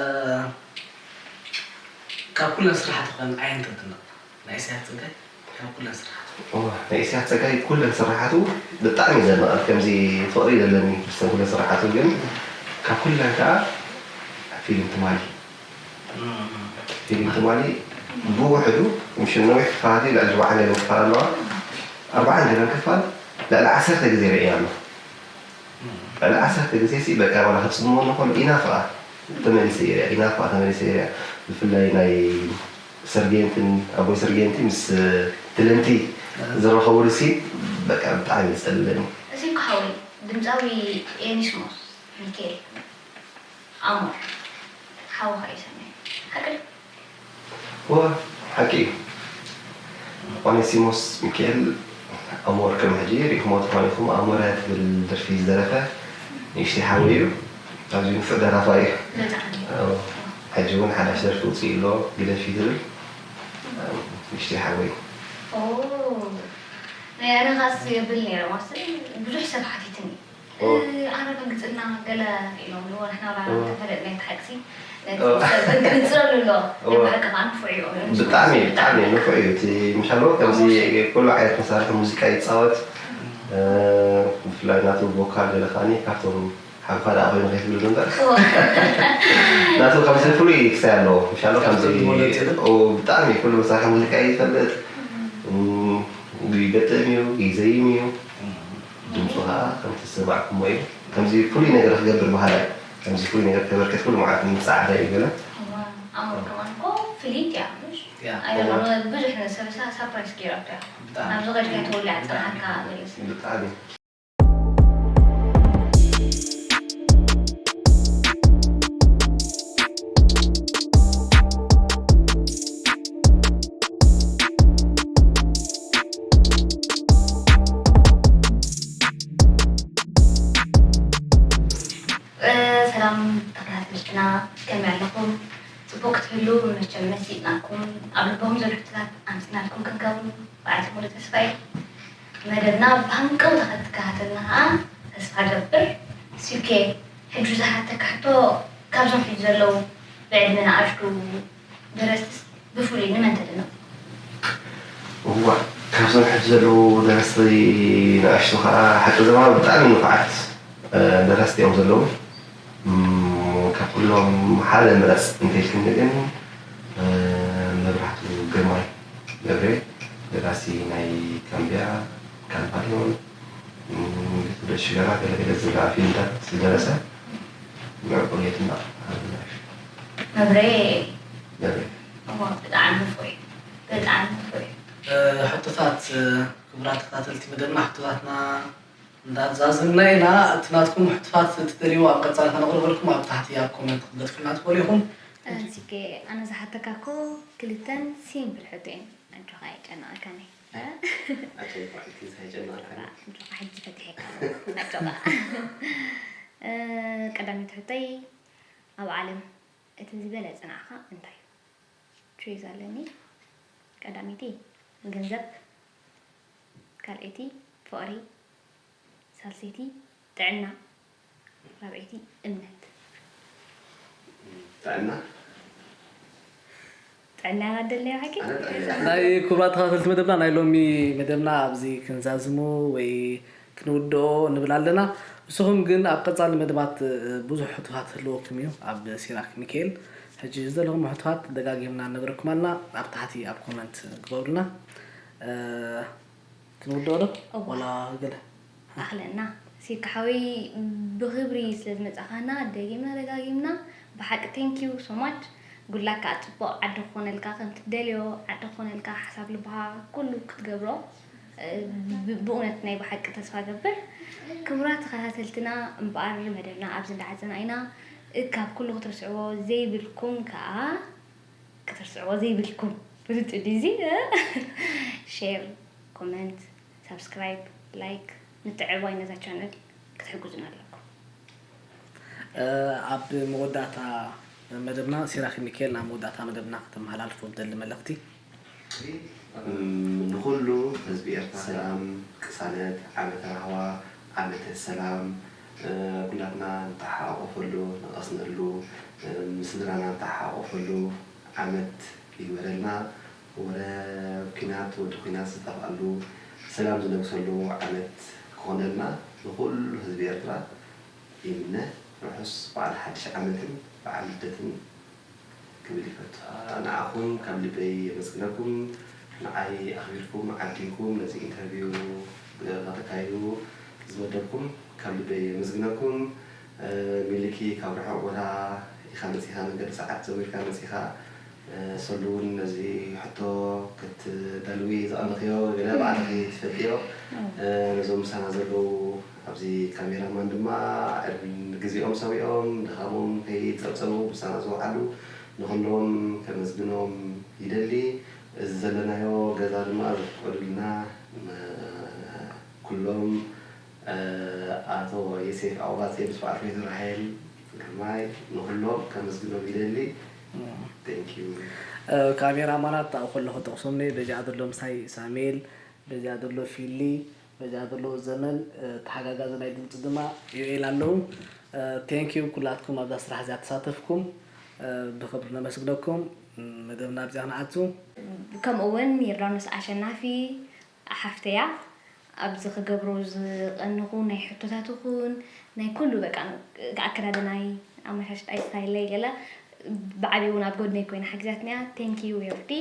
ካብ ኩለን ስራሕቱ ከ ኣየን ተድንቕ? ናይ ኢሳያስ ጸጋይ ካብ ኩለን ስራሕቱ። እወ፣ ናይ ኢሳያስ ጸጋይ ኩለን ስርሓቱ ብጣዕሚ እየ ዘድንቐን። ከምዚ ፍቕሪ ዘለኒ ምስተን ኩለን ስርሓቱ፣ ግን ካብ ኩለን ከኣ ፊልም ትማሊ። ፊልም ትማሊ ብውሕዱ፣ ምሽ ነዊሕ ክፋላት እዩ፣ ልዕሊ ኣርብዓን ገለን ክፋል ኣለዋ። ኣርብዓን ገለን ክፋል ልዕሊ ዓሰርተ ግዜ ርእየ ኣለኹ። ልዕሊ ዓሰርተ ግዜ ሲ በቃ ዋላ ክጽምወኒ ከሎ ኢናፍ ከኣ ተመሊሰ እየ ርእያ፣ ኢናፍ ከኣ ተመሊሰ እየ ርእያ። ብፍላይ ናይ ሰርጌንትን ኣቦይ ሰርጌንቲ ምስ ትልንቲ ዝረኸብሉ ሲን በቃ ብጣዕሚ እዩ ዝጸልለኒ። እዚም ክሓወይ ድምጻዊ ኤኒስሞስ ሚካኤል ኣሞር ሓውኻ እዩ ሰሚዐ ሓቂ ዶ? እወ ሓቂ እዩ። ኦኔሲሞስ ሚካኤል ኣሞር ከም ሕጂ ሪእኹሞ ተኾኒኹም ኣሞረ ትብል ደርፊ ዝደረፈ ንእሽተይ ሓወይ እዩ። ኣዝዩ ንፉዕ ደራፋይ እዩ። ብጣዕሚ። ሕጂ እውን ሓዳሽ ደርፊ ውፅእ ኣሎ ግደፊ ትብል ንእሽተይ ሓወይ እዩ። ኦ ናይ ኣነ ኻስ የብል ነይረ ማስ ብዙሕ ሰብ ሓቲትኒ ኣነ ደንግፅና ገለ ኢሎም ንሕና ተፈለጥና ተሓቅሲ ነቲ ሰብ ክንፅረሉ ኣሎ ብሓቂ ከዓ ንፉዕ እዮም ብጣዕሚ ብጣዕሚ ንፉዕ እዩ እቲ ምሻሎ ከምዚ ኩሉ ዓይነት መሳርሒ ሙዚቃ ይፃወት ብፍላይ ናቱ ቮካል ገለ ከዓኒ ካብቶም ሓውካ ደኣ ኮይኑ ከይትብሉ እምበር ናቱ ከምዚ ፍሉይ ክሳይ ኣለዎ ምሻሎ ከምዚ ብጣዕሚ ኩሉ መሳርሒ ሙዚቃ ይፈልጥ ይገጥም እዩ ይዘይም እዩ ድምፁ ከዓ ከምቲ ዝሰማዕኩሞ እዩ ከምዚ ፍሉይ ነገር ክገብር በሃላይ ከምዚ ፍሉይ ነገር ከበርክት ኩሉ መዓት ምፃዕዳ እዩ ገለ ኣሞር ከማን እኮ ፍልይቲ እያ ምሽ ያ ኣይደለ ብዙሕ ሰብ ሳፕራይዝ ገይራቶ እያ ብጣዕሚ ናብዚ ከድካ ተወሊዓ ፀናሓካ መለስ ብጣዕሚ ሰላም ተኸታተልትና ከመይ ኣለኹም? ፅቡቅ ክትህሉ መቸም መሲጥናኩም ኣብ ልቦም ዘሎ ሕቶታት ኣምፂናልኩም ክንከውን በዓልቲ ሙሉ ተስፋ እየ። መደብና ብሃንቀውታ ከም ትከታተልና ከዓ ተስፋ ገብር። ሲኬ ሕጂ ዝሓተካ ሕቶ ካብዞም ሕጂ ዘለዉ ብዕድመ ንኣሽቱ ደረስቲ ብፍሉይ ንመን ተድንቕ? እዋ ካብዞም ሕጂ ዘለዉ ደረስቲ ንኣሽቱ ከዓ ሓቂ ዘማዊ ብጣዕሚ ንፉዓት ደረስቲ እዮም ዘለዉ ካብ ኩሎም ሓደ ምረፅ እንተልክኒ ግን መብራህቱ ግርማይ ገብሬ ደራሲ ናይ ካምቢያ ካምፓኒዮን ግትብለ ሽገራ ገለገለ ዝብላ ፊልምታት ዝደረሰ ምዕቁር የትና ኣበናሽ መብሬ ገብሬ እዋ ብጣዕሚ ንፉዕ እዩ ብጣዕሚ ንፉዕ እዩ ሕቶታት ክቡራት ተከታተልቲ መደብና ሕቶታትና እንዳዛዘምና ኢና እቲ ናትኩም ሕቶታት ትደልይዎ ኣብ ቀፃሊ ከነቅርበልኩም ኣብ ታሕቲ ኣብ ኮመንት ክትገድፉልና ትኽእሉ ኢኹም ኣንሲኬ ኣነ ዝሓተካ እኮ ክልተን ሲምፕል ሕቶ እየን። ኣጆኻ ኣይጨነቐካን እየ። ኣጨንቋ እቲ ሳይጨንቐካን። ኣጆኻ ሕጂ ፈቲሐካ ኣለኹ። ኣጆኻ። እ፣ ቀዳመይቲ ሕቶይ፣ ኣብ ዓለም እቲ ዝበለጸ ንዓኻ እንታይ እዩ? ቹይዝ ኣለኒ። ቀዳመይቲ ገንዘብ፣ ካልኣይቲ ፍቕሪ፣ ሳልሰይቲ ጥዕና፣ ራብዐይቲ እምነት። ጥዕና ጥዕና ኢና ደለዮ ሓቂ። ኣነ ጥዕና ናይ ክቡራት ተኸታተልቲ መደብና ናይ ሎሚ መደብና ኣብዚ ክንዛዝሙ ወይ ክንውድኦ ንብል ኣለና። ንስኹም ግን ኣብ ቀጻሊ መደባት ብዙሕ ሕቶታት ህልወኩም እዩ ኣብ ሲራክ ሚካኤል። ሕጂ ዘለኹም ሕቶታት ደጋጊምና ንነግረኩም ኣለና። ኣብ ታሕቲ ኣብ ኮመንት ግበሩልና። ክንውድኦ ዶ? እዋ። ዋላ ገለ? ኣኽለና። ሲካ ሓወይ ብኽብሪ ስለ ዝመጻኻና ደጊምና ደጋጊምና ብሓቂ thank you so much። ጉድላክ ከኣ ጽቡቕ ዓዲ ክኾነልካ፣ ከምቲ ትደልዮ ዓዲ ክኾነልካ፣ ሓሳብ ልብኻ ኩሉ ክትገብሮ፣ እ፣ ብ-፣ ብእውነት ናይ ብሓቂ ተስፋ ገብር። ክቡራት ተኸታተልትና እምበኣር መደብና ኣብዚ እንዳዓጸና ኢና። እ፣ ካብ ኩሉ ክትርስዕዎ ዘይብልኩም ከኣ ክትርስዕዎ ዘይብልኩም ፍሉጥ ድዩ እዚ? ሼር፣ ኮመንት፣ ሳብስክራይብ፣ ላይክ ምትዕብባይ ነዛ ቻነል ክትሕግዙና ኣለኩም። እ፣ ኣብ መወዳእታ መደብና ሲራክ ሚካኤል ናብ መወዳእታ መደብና ከተመሓላልፎ ትደሊ መልእኽቲ? እም፣ ንኹሉ ህዝቢ ኤርትራ ሰላም፣ ቅሳነት፣ ዓመተ ራህዋ፣ ዓመተ ሰላም፣ እ፣ ኩላትና ንተሓቋቆፈሉ፣ ንቐስነሉ፣ እ፣ ምስ ስድራና ንተሓቋቆፈሉ ዓመት ይግበረልና። ወረ ኲናት፣ ወዲ ኲናት ዝጠፍኣሉ፣ ሰላም ዝነግሰሉ ዓመት ክኾነልና ንኹሉ ህዝቢ ኤርትራ ይምነ። ርሑስ በዓል ሓድሽ ዓመትን በዓል ልደትን ክብል ይፈቱ። ንዓኹም ካብ ልበይ የመስግነኩም። ንዓይ ኣኽቢርኩም ዓዲምኩም ነዚ ኢንተርቪው ከተካይዱ ዝመደብኩም ካብ ልበይ የመስግነኩም። እ፣ ሚልኪ ካብ ርሑቕ ቦታ ኢኻ መጺኻ፣ መንገዲ ሰዓት ዘዊርካ መጺኻ። እ፣ ሰሉ እውን ነዚ ሕቶ ክትዳልዊ ዝቐነኽዮ ገለ ባዕልኺ ትፈልጥዮ። እ፣ ነዞም ምሳና ዘለዉ ኣብዚ ካሜራማን ድማ ዕድመን ግዜኦም ሰዊኦም ድኻሞም ከይጸብጸቡ ምሳና ዝወዓሉ ንኹሎም ከመስግኖም ይደሊ። እዚ ዘለናዮ ገዛ ድማ ዘፍቀዱልና፣ እ፣ ኩሎም፣ እ፣ ኣቶ ዮሴፍ ኣውባጼ ምስ በዓልቲ ቤቱ ራሄል ግርማይ ንኹሎም ከመስግኖም ይደሊ። እም። Thank you። እ፣ ካሜራማናት ኣብኡ ከለኹ ጠቕሶም ነይ፣ በጃ ዘሎ ምሳይ ሳሙኤል፣ በጃ ዘሎ ፊሊ፣ በጃ ዘሎ ዘመን፣ እ፣ ተሓጋጋዚ ናይ ድምፂ ድማ ዮኤል ኣለዉ። እ፣ thank you ኩላትኩም ኣብዛ ስራሕ እዚኣ ተሳተፍኩም፣ እ፣ ብኽብሪ ነመስግነኩም። እም፣ መደብና ኣብዚኣ ክንዓጹ። ከምኡ እውን ዮርዳኖስ ኣሸናፊ ሓፍተያ ኣብዚ ክገብሮ ዝቐንኹ ናይ ሕቶታት ይኹን ናይ ኩሉ በቃ ኣከዳድናይ፣ ኣመሻሽጣይ፣ ስታይለይ ገለ ብዓብዩ እውን ኣብ ጎድነይ ኮይና ሓጊዛትኒ እያ። Thank you ዮርዲ።